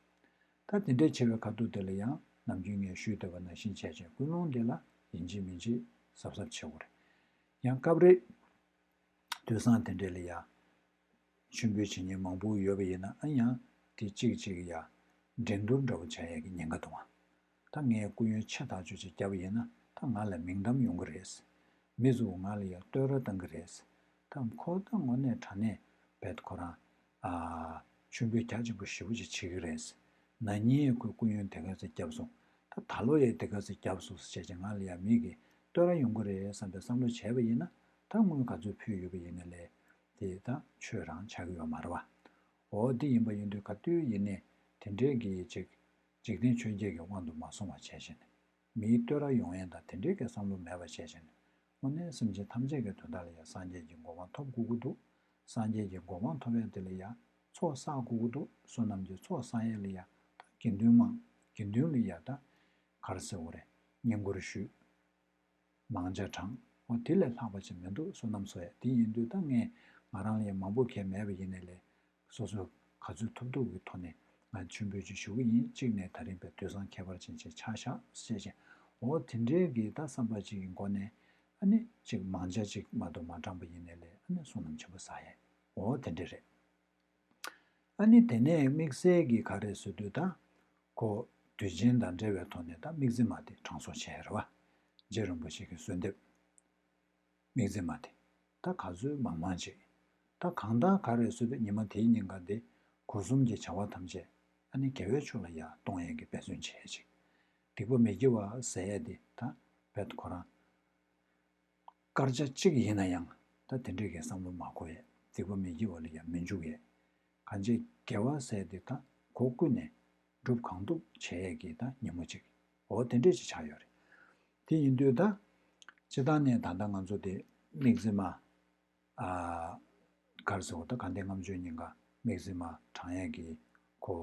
ད་དེ་འདྲས་བྱས་པའི་ཁ་ཐུག་དེ་ལ་ཡང་ནམ་རྒྱུན་ངས་ཞུས་བསྡད་པ་ནང་བཞིན་བྱས་བྱས་ཀུན་སློང་དེ་ལ་ཡིན་གཅིག་མིན་གཅིག་གཟབ་གཟབ་བྱེད་དགོས་རེད། ཡང་སྐབས་རེ་དུས་སང་དེ་འདྲས་ལ་ཡ་མཆོད་འབུལ་བྱེད་མཁན་མང་པོ་ཡོད་པ་ཡིན་ན་ཨ་ཡང་དེ་གཅིག་གཅིག་ཡ་འགྲན་བསྡུར་འདྲ་བོ་བྱ་ཡས་ཀྱི་ཉེན་ཁ་འདུག་ཨ། ད་ངས་སྐུ་ཡོན་ཆེ་ཐག་ཆོད་ཅིག་བརྒྱབ་པ་ཡིན་ན་ད་ང་ལ་མིང་གཏམ་ཡོང་གི་རེད། མི་ཚོས་ང་ལ་ཡ་བསྟོད་ར་བཏང་གི་རེད། ད་ཁོ་ད་དངོས་གནས་དྲང་གནས་བེད་ཁོ་རང་ཨ་མཆོད་འབུལ་རྒྱ་ཆེན་པོ་ཞེ་པོ་ཅིག་བྱེད་ཀྱི་རེད། ན་ནིང་ཁོས་སྐུ་ཡོན་དེ་ག་ཚོད་བརྒྱབ་སོང་། ད་ད་ལོ་ཡས་དེ་ག་ཚོད་བརྒྱབ་སོང་ཟེར་བྱས་ཀྱི་ང་ལ་ཡ་མི་གིས་བསྟོད་ར་ཡོང་གི་རེད་བསམ་པའི་བསམ་བློ་བྱས་པ་ཡིན་ན་ད་དངུལ་ག་ཚོད་ཕུལ་ཡོད་པ་ཡིན་ན་ལས་དེ་ད་ཆོས་རང་ཆགས་ཀྱི་ཡོད་མ་རེད་བ། འོ་འདི་ཡིན་པ་ཡིན་དུས་ག་དུས་ཡིན་ནའི་དེ་འདྲའི་གི་ཅིག་འཇིག་རྟེན་ཆོས་བརྒྱད་ཀྱི་དབང་དུ་མ་སོང་བ་བྱས་བྱས་ནས། མིའི་བསྟོད་ར་ཡོང་ཡས་དང་དེ་འདྲའི་གི་བསམ་བློ་མེད་པ་བྱས་བྱས་ནས། དངོས་གནས་སེམས་ཅན་ཐམས་ཅད་ཀྱི་དོན་དག་ལ་ཡང་སངས་རྒྱས་ཀྱི་གོ་འཕང་ཐོབ་དགོས་ཀྱི་འདུག། སངས་རྒྱས་ཀྱི་གོ་འཕང་ཐོབ་ཡ་དེ་ལ་ཡང་ཚོགས་བསགས་དགོས་ཀྱི་འདུག། བསོད་ནམས་ཀྱི་ཚོགས་བསགས་ཡ་ལ་ཡང་ད་དགེ་འདུན་མང་དགེ་འདུན་ལ་ཡང་ད་ག་རེ་ཟེར་དགོས་རེད། བསྙེན་བཀུར་ཞུས། མང་ཇ་དྲངས། འོ་དེ་ལས་ལྷག་པ་ཅིག་མི་འདུག། བསོད་ནམས་གསོག་ཡ་དེ་ཡིན་དུས་ད་ངས་ང་རང་ལ་ཡང་མང་པོ་གལ་མེད་པ་ཡིན་ནའི་ལས། སོ་སོས་ག་ཚོད་ཐུབ་ཐུབ་ཀྱི་ཐོག་ནས་ང་མཆོད་འབུལ་ཅིག་ཞུ་གི་ཡིན། གཅིག་ནས་ད་རིང་བས་དུས་བཟང་ཁྱད་པར་ཅན་ཅིག་ཆགས་ཤག་ཟེར་བྱས། འོ་དེ་འདྲའི་གི་ད་བསམ་པ་ཅིག་གི་སྒོ་ནས་ཨ་ནི་ཅིག་མང་ཇ་ཅིག་མ་གཏོགས་མ་དྲངས་པ་ཡིན་ནའི་ལས་ཨ་ནི་བསོད་ནམས་ཆེན་པོ་བསགས་ཡས། འོ་དེ་འདྲ་རེད། ཨ་ནི་དེ་ནས་དམིགས་བསལ་གྱི་ག་རེ་ཟེར་དུས་ད་ཁོ་དུས་ཆེན་དང་འབྲེལ་བའི་ཐོག་ནས་ད་དམིགས་བརྩེ་མ་དེ་དྲང་སྲོང་བྱས་རེད་བ། རྗེ་རིན་པོ་ཆེ་གི་གསོལ་འདེབས། དམིགས་བརྩེ་མ་དེ། ད་ག་ཚོད་མང་མང་ཅིག། ད་གང་ལྟར་ག་རེ་ཟེར་དུས་ཉི་མ་དེའི་ཉིན་ག་དེ་སྒོ་གསུམ་གྱི་བྱ་བ་ཐམས་ཅད་ཨ་ནི་དགེ་བའི་ཕྱོགས་ལ་ཡར་གཏོང་ཡས་ཀྱི་འབད་བརྩོན་བྱས་ཅིག། སྡིག་པ་མི་དགེ་བ་ཟེར་ཡས་དེ་ད་བེད་ཁོ་རང་སྐར་ཆ་གཅིག་ཡིན་ན་ཡང་ད་དེ་འདྲས་ཀྱི་བསམ་བློ་མ་འཁོར་ཡས། སྡིག་པ་མི་དགེ་བ་ལ་ཡང་མི་འཇུག་ཡས། གང་ཅི་དགེ་བ་ཟེར་དེ་ད་སྒོ་ཀུན་ནས་སྒྲུབ་གང་ཐུབ་བྱེད་ཡས་ཀྱི་ད་ཉིན་མོ་གཅིག། འོ་དེ་འདྲས་ཅིག་ཆགས་ཡོད་རེད། དེ་ཡིན་དུས་ད་སྤྱིར་བཏང་ནས་ད་ལྟ་ང་ཚོ་དེ་དམིགས་བརྩེ་མ། ཨ། ག་རེ་ཟེར་དགོས། ད་དགའ་ལྡན་ལྔ་མཆོད་ཉིན་ག་དམིགས་བརྩེ་མ་དྲང་ཡས་ཀྱི་ཁོ།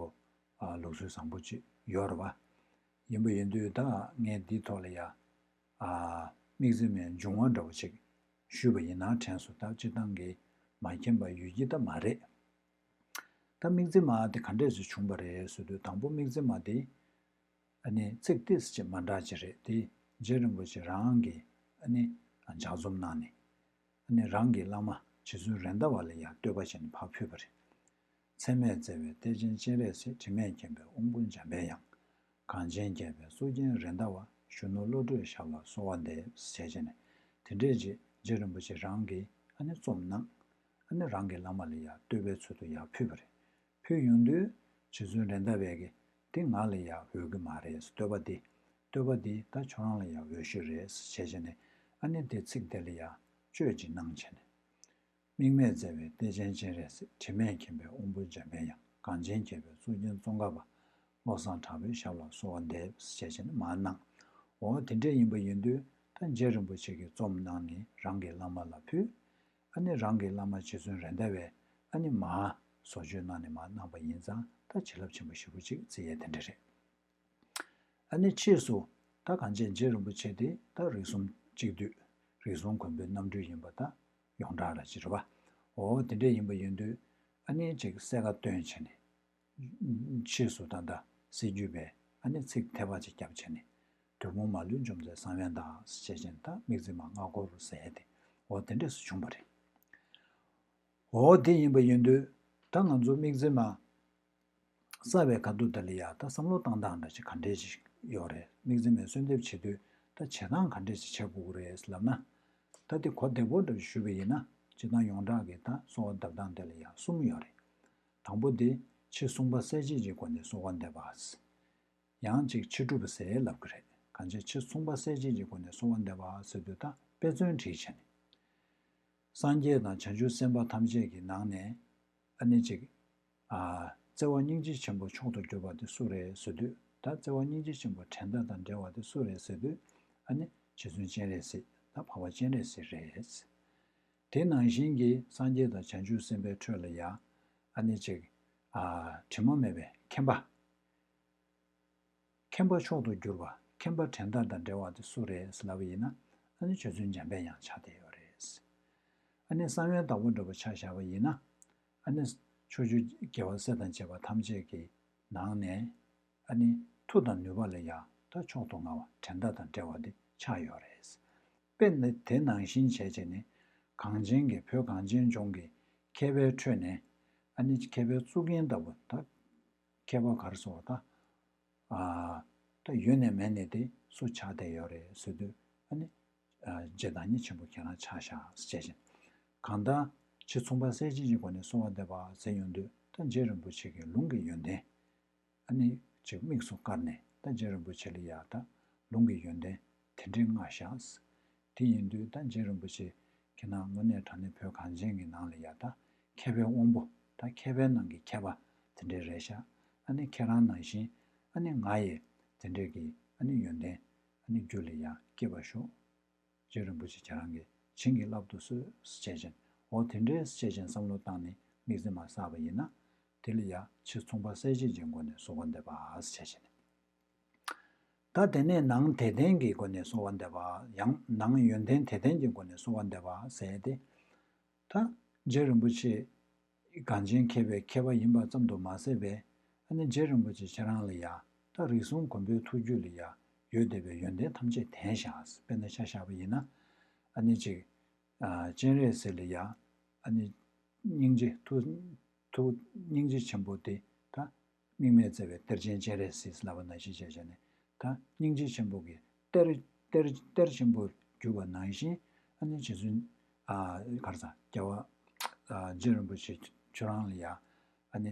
ཨ། ལུགས་སྲོལ་བཟང་པོ་ཅིག་ཡོད་རེད་བ། ཡིན་པ་ཡིན་དུས་ད་ངས་འདིའི་ཐོག་ལ་ཡ། ཨ། དམིགས་བརྩེ་མའི་འབྱུང་བ་འདྲ་བོ་ཅིག་ཞུས་པ་ཡིན་ན་དྲན་སོང་། ད་སྤྱིར་བཏང་གི་མ་མཁྱེན་པ་ཡོད་ཀྱི་ད་མ་རེད། ད་དམིགས་བརྩེ་མ་དེ་ག་འདྲས་སེ་བྱུང་བ་རེད་ཟེར་དུས་དང་པོ་དམིགས་བརྩེ་མ་དེ། ཨ་ནི་ཚིག་ཏོག་ཙམ་ཅིག་མ་འདྲ་ཅིག་རེད་དེ། རྗེ་རིན་པོ་ཆེ་རང་གིས་ཨ་ནི་ལྗགས་རྩོམ་གནང་ནས། ཨ་ནི་རང་གི་བླ་མ་རྗེ་བཙུན་རེད་མདའ་བ་ལ་ཡང་བསྟོད་པ་བྱས་ནས་ཕར་ཕུལ་བ་རེད། ཚད་མེད་བརྩེ་བའི་གཏེར་ཆེན་སྤྱན་རས་གཟིགས། དྲི་མེད་མཁྱེན་པའི་དབང་པོ་འཇམ་པའི་དབྱངས། གངས་ཅན་རྒྱལ་པོའི་གཙུག་རྒྱན་རེད་མདའ་བ། གཞོན་ནུ་བློ་གྲོས་ཞབས་ལ་གསོལ་བ་འདེབས་ཞེས་བྱས་ནས་དེ་འདྲས་ཅིག་རྗེ་རིན་པོ་ཆེ་རང་གིས་ཨ་ནི་རྩོམ་གནང་། ཨ་ནི་རང་གི་བླ་མ་ལ་ཡང་བསྟོད་པའི་ཚུལ་དུ་ཡར་ཕུལ་བ་རེད། ཕུལ་ཡོང་དུས་རྗེ་བཙུན་རེད་མདའ་བས་ཀྱིས་དེ་ང་ལ་ཡང་འོས་ཀྱི་མ་རེད། བསྟོད་པ་འདི་བསྟོད་པ་འདི་ད་ཁྱོད་རང་ལ་ཡང་འོས་ཤོས་རེད་ཞེས་བྱས་ནས་ཨ་ནི་དེ་ཚིག་དེ་ལ་ཡང་བཅོས་ཅིག་གནང་བྱས་ནས། དམིགས་མེད་བརྩེ་བའི་གཏེར་ཆེན་སྤྱན་རས་གཟིགས། དྲི་མེད་མཁྱེན་པའི་དབང་པོ་འཇམ་པའི་དབྱངས། གངས་ཅན་རྒྱལ་པོའི་གཙུག་རྒྱན་ཙོང་ཁ་པ། བློ་བཟང་གྲགས་པའི་ཞབས་ལ་གསོལ་བ་འདེབས་ཞེས་བྱས་ནས་མར་གནང་། འོ་དེ་འདྲས་ཡིན་པ་ཡིན་དུས་ད་རྗེ་རིན་པོ་ཆེ་གིས་རྩོམ་གནང་ནས་རང་གི་བླ་མ་ལ་ཕུལ། ཨ་ནི་རང་གི་བླ་མ་རྗེ་བཙུན་རེད་མདའ་བས་ཨ་ནི་མར་བཟོ་བཅོས་གནང་ནས་མར་གནང་པ་ཡིན་ཙང་ད་བྱིན་རླབས་ཆེན་པོ་ཞེ་པོ་ཅིག་བརྩི་ཡས་དེ་འདྲ་རེད། ཨ་ནི་ཕྱིས་སུ་ད་གངས་ཅན་རྗེ་རིན་པོ་ཆེ་དེ་ད་རིགས་གསུམ་གཅིག་བསྡུས་རིགས་གསུམ་མགོན་པོའི་རྣམ་སྤྲུལ་ཡིན་པ་ད་ཡོངས་གྲགས་ར་ཅིག་རེད་བ། འོ་དེ་འདྲ་ཡིན་པ་ཡིན་དུས་ཨ་ནི་ཅིག་གསལ་ཁ་བཏོན་བྱས་ནས། ཕྱིས་སུ་ད་ལྟ་སྲིད་བརྒྱུད་པས་ཨ་ནི་ཚིག་ཐེར་པ་ཅིག་བརྒྱབ་བྱས་ནས། དོལ་མོ་མ་ལུས་འཇོམས་མཛད་གསང་བའི་བདག་ཞེས་བྱས་ནས་ད་དམིགས་བརྩེ་མ་སྔ་འགོར་ཟེར་ཡས་དེ། འོ་དེ་འདྲས་སུ་བྱུང་བ་རེད། འོ་དེ་ཡིན་པ་ཡིན་དུས་ད་ང་ཚོ་དམིགས་བརྩེ་མ་བསགས་པའི་ཁ་ཐུག་དེ་ལ་ཡ་ད་བསམ་བློ་བཏང་སྟངས་འདྲ་ཅིག་ག་འདྲས་ཅིག་ཡོད་རེད། དམིགས་བརྩེ་མའི་གསོལ་འདེབས་བྱེད་དུས་ད་བྱེད་སྟངས་ག་འདྲས་ཅིག་བྱེད་དགོས་ཀྱི་རེད་ལབ་ན། ད་དེ་གོ་བདེ་པོ་འདྲ་ཞུས་པ་ཡིན་ན་སྤྱིར་བཏང་ཡོངས་གྲགས་ཀྱི་ད་གསོལ་བ་འདེབས་སྟངས་དེ་ལ་ཡ་གསུམ་ཡོད་རེད། དང་པོ་དེ་ཕྱི་གསུང་བ་གསལ་བྱེད་ཀྱི་སྒོ་ནས་གསོལ་བ་འདེབས་པ། ཡང་ཅིག་ཕྱི་སྒྲུབ་ཟེར་ལབ་ཀྱི་རེད། གང་ཅི་ཕྱི་གསུང་བ་གསལ་བྱེད་ཀྱི་སྒོ་ནས་གསོལ་བ་འདེབས་པ་ཟེར་དུས་ད་དཔེ་མཚོན་བྲིས་བྱས་ནས། སངས་རྒྱས་དང་བྱང་ཆུབ་སེམས་དཔའ་ཐམས་ཅད་ཀྱི་ནང་ནས་ཨ་ནི་ཅིག། ཨ། བརྩེ་བ་སྙིང་རྗེ་ཆེན་པོ་མཆོག་ཏུ་གྱུར་པ་དེ་སུ་རེད་ཟེར་དུས་ད་བརྩེ་བ་སྙིང་རྗེ་ཆེན་པོ་འགྲན་ཟླ་དང་བྲལ་བ་དེ་སུ་རེད་ཟེར་དུས་ཨ་ནི་རྗེ་བཙུན་སྤྱན་རས་གཟིགས་ད་འཕགས་པ་སྤྱན་རས་གཟིགས་རེད། དེ་ནང་བཞིན་གྱི་སངས་རྒྱས་དང་བྱང་ཆུབ་སེམས་དཔའི་ཁྲོད་ལ་ཡང་ཨ་ནི་ཅིག། ཨ། དྲི་མ་མེད་པའི་མཁྱེན་པ། མཁྱེན་པ་མཆོག་ཏུ་གྱུར་པ་མཁྱེན་པ་འགྲན་ཟླ་དང་བྲལ་བ་དེ་སུ་རེད་ཟེར་ལབ་པ་ཡིན་ན་ཨ་ནི་རྗེ་བཙུན་འཇམ་པའི་དབྱངས་ཆགས་བསྡད་ཡོད་རེད། ཨ་ནི་གསང་བའི་བདག་པོ་འདྲ་པོ་ཆ་བཞག་པ་ཡིན་ན་ཨ་ནི་ཕྱོགས་བཅུའི་རྒྱལ་བ་སྲས་དང་བཅས་པ་ཐམས་ཅད་ཀྱི་ནང་ནས་ཨ་ནི་མཐུ་དང་ནུས་པ་ལ་ཡང་ད་མཆོག་ཏུ་མངའ་བ་འགྲན་ཟླ་དང་བྲལ་བ་དེ་ཆགས་ཡོད་རེད། དཔེ་ནི་དེ་ནང་བཞིན་བྱས་བྱས་ནས་གངས་ཅན་གྱི་བོད་གངས་ཅན་ལྗོངས་ཀྱི་མཁས་པའི་ཁྲོད་ནས་ཨ་ནི་མཁས་པའི་གཙུག་རྒྱན་ལྟ་བུ་ད། མཁས་པ་ག་རེ་ཟེར་བ་ད། ཨ། ད་ཡོད་ནས་མེད་ནས་དེ་སུ་ཆགས་བསྡད་ཡོད་རེད་ཟེར་དུས་ཨ་ནི། ཨ། རྗེ་བདག་ཉིད་ཆེན་པོ་ཁྱེད་རང་ཆགས་ཤག་ཟེར་བྱས་བཞིན། གང་ལྟར་ཕྱི་མཚུངས་པ་གསལ་བྱེད་ཀྱི་སྒོ་ནས་གསོལ་བ་འདེབས་པ་ཟེར་ཡོང་དུས་ད་རྗེ་རིན་པོ་ཆེ་གི་ལུང་གི་ཡོན་ཏན། ཨ་ནི་ཅིག་དམིགས་སུ་བཀར་ནས་ད་རྗེ་རིན་པོ་ཆེ་ལ་ཡ་ད་ལུང་གི་ཡོན་ཏན་དེ་འདྲའི་མངའ་ཤག། དེ་ཡིན་དུས་ད་རྗེ་རིན་པོ་ཆེ་ཁྱེད་རང་དངོས་གནས་དྲང་གནས་བོད་གངས་ཅན་གྱི་ནང་ལ་ཡ་ད་མཁས་པའི་དབང་པོ་ད་མཁས་པའི་ནང་གི་མཁས་པ་དེ་འདྲའི་རེད་ཤག། ཨ་ནི་ཁྱེད་རང་ནང་བཞིན་ཨ་ནི་ང་ཡི་དེ་འདྲའི་གི་ཨ་ནི་ཡོན་ཏན་ཨ་ནི་རྒྱུད་ལ་ཡ་སྐྱེས་པ་ཤོག། རྗེ་རིན་པོ་ཆེ་ཁྱེད་རང་གིས་བྱིན་གྱིས་བརླབ་ཏུ་གསོལ་ཟེར་བྱས་བྱས་ནས། འོ་དེ་འདྲའི་ཟེར་བྱས་བྱས་བསམ་བློ་བཏང་ནས་དམིགས་བརྩེ་མ་བསགས་པ་ཡིན་ན། དེ་ལ་ཡ་ཕྱི་མཚུངས་པ་གསལ་བྱེད་ཀྱི་སྒོ་ནས་གསོལ་བ་འདེབས་པ་ཟེར་བྱས་བྱས་ནས། ད་དེ་ནས་ནང་དེ་ལྡན་གྱི་སྒོ་ནས་གསོལ་བ་འདེབས་པ། ཡང་ནང་ཡོན་ཏན་དེ་ལྡན་གྱི་སྒོ་ནས་གསོལ་བ་འདེབས་པ་ཟེར་ཏེ། ད་རྗེ་རིན་པོ་ཆེ་གངས་ཅན་མཁས་པའི་མཁས་པ་ཡིན་པ་ཙམ་དུ་མ་ཟད་པའི། ཨ་ནི་རྗེ་རིན་པོ་ཆེ་ཁྱེད་རང་ལ་ཡ་ད་རིགས་གསུམ་མགོན་པོའི་ཐུགས་རྒྱུད་ལ་ཡ་ཡོད་བསྡད་པའི་ཡོན་ཏན་ཐམས་ཅད་ལྡན་བཞག་དཔེར་ན་ཆ་བཞག་པ་ཡིན་ན། ཨ་ནི་ཅིག་ཨ་སྤྱན་རས་གཟིགས་ལ་ཡ། ཨ་ནི་སྙིང་རྗེ་ཐུགས་ཐུགས་སྙིང་རྗེ་ཆེན་པོ་དེ་ད། དམིགས་མེད་བརྩེ་བའི་གཏེར་ཆེན་སྤྱན་རས་གཟིགས་ལབ་པ་ནང་བཞིན་བྱས་བྱས་ནས། ད་སྙིང་རྗེ་ཆེན་པོ་གི་གཏེར་གཏེར་གཏེར་ཆེན་པོར་གྱུར་པ་ནང་བཞིན། ཨ་ནི་རྗེ་བཙུན་ཨ་ག་རེ་ཟ་རྒྱལ་བ་ཨ་རྗེ་རིན་པོ་ཆེ་ཁྱོད་རང་ལ་ཡ། ཨ་ནི་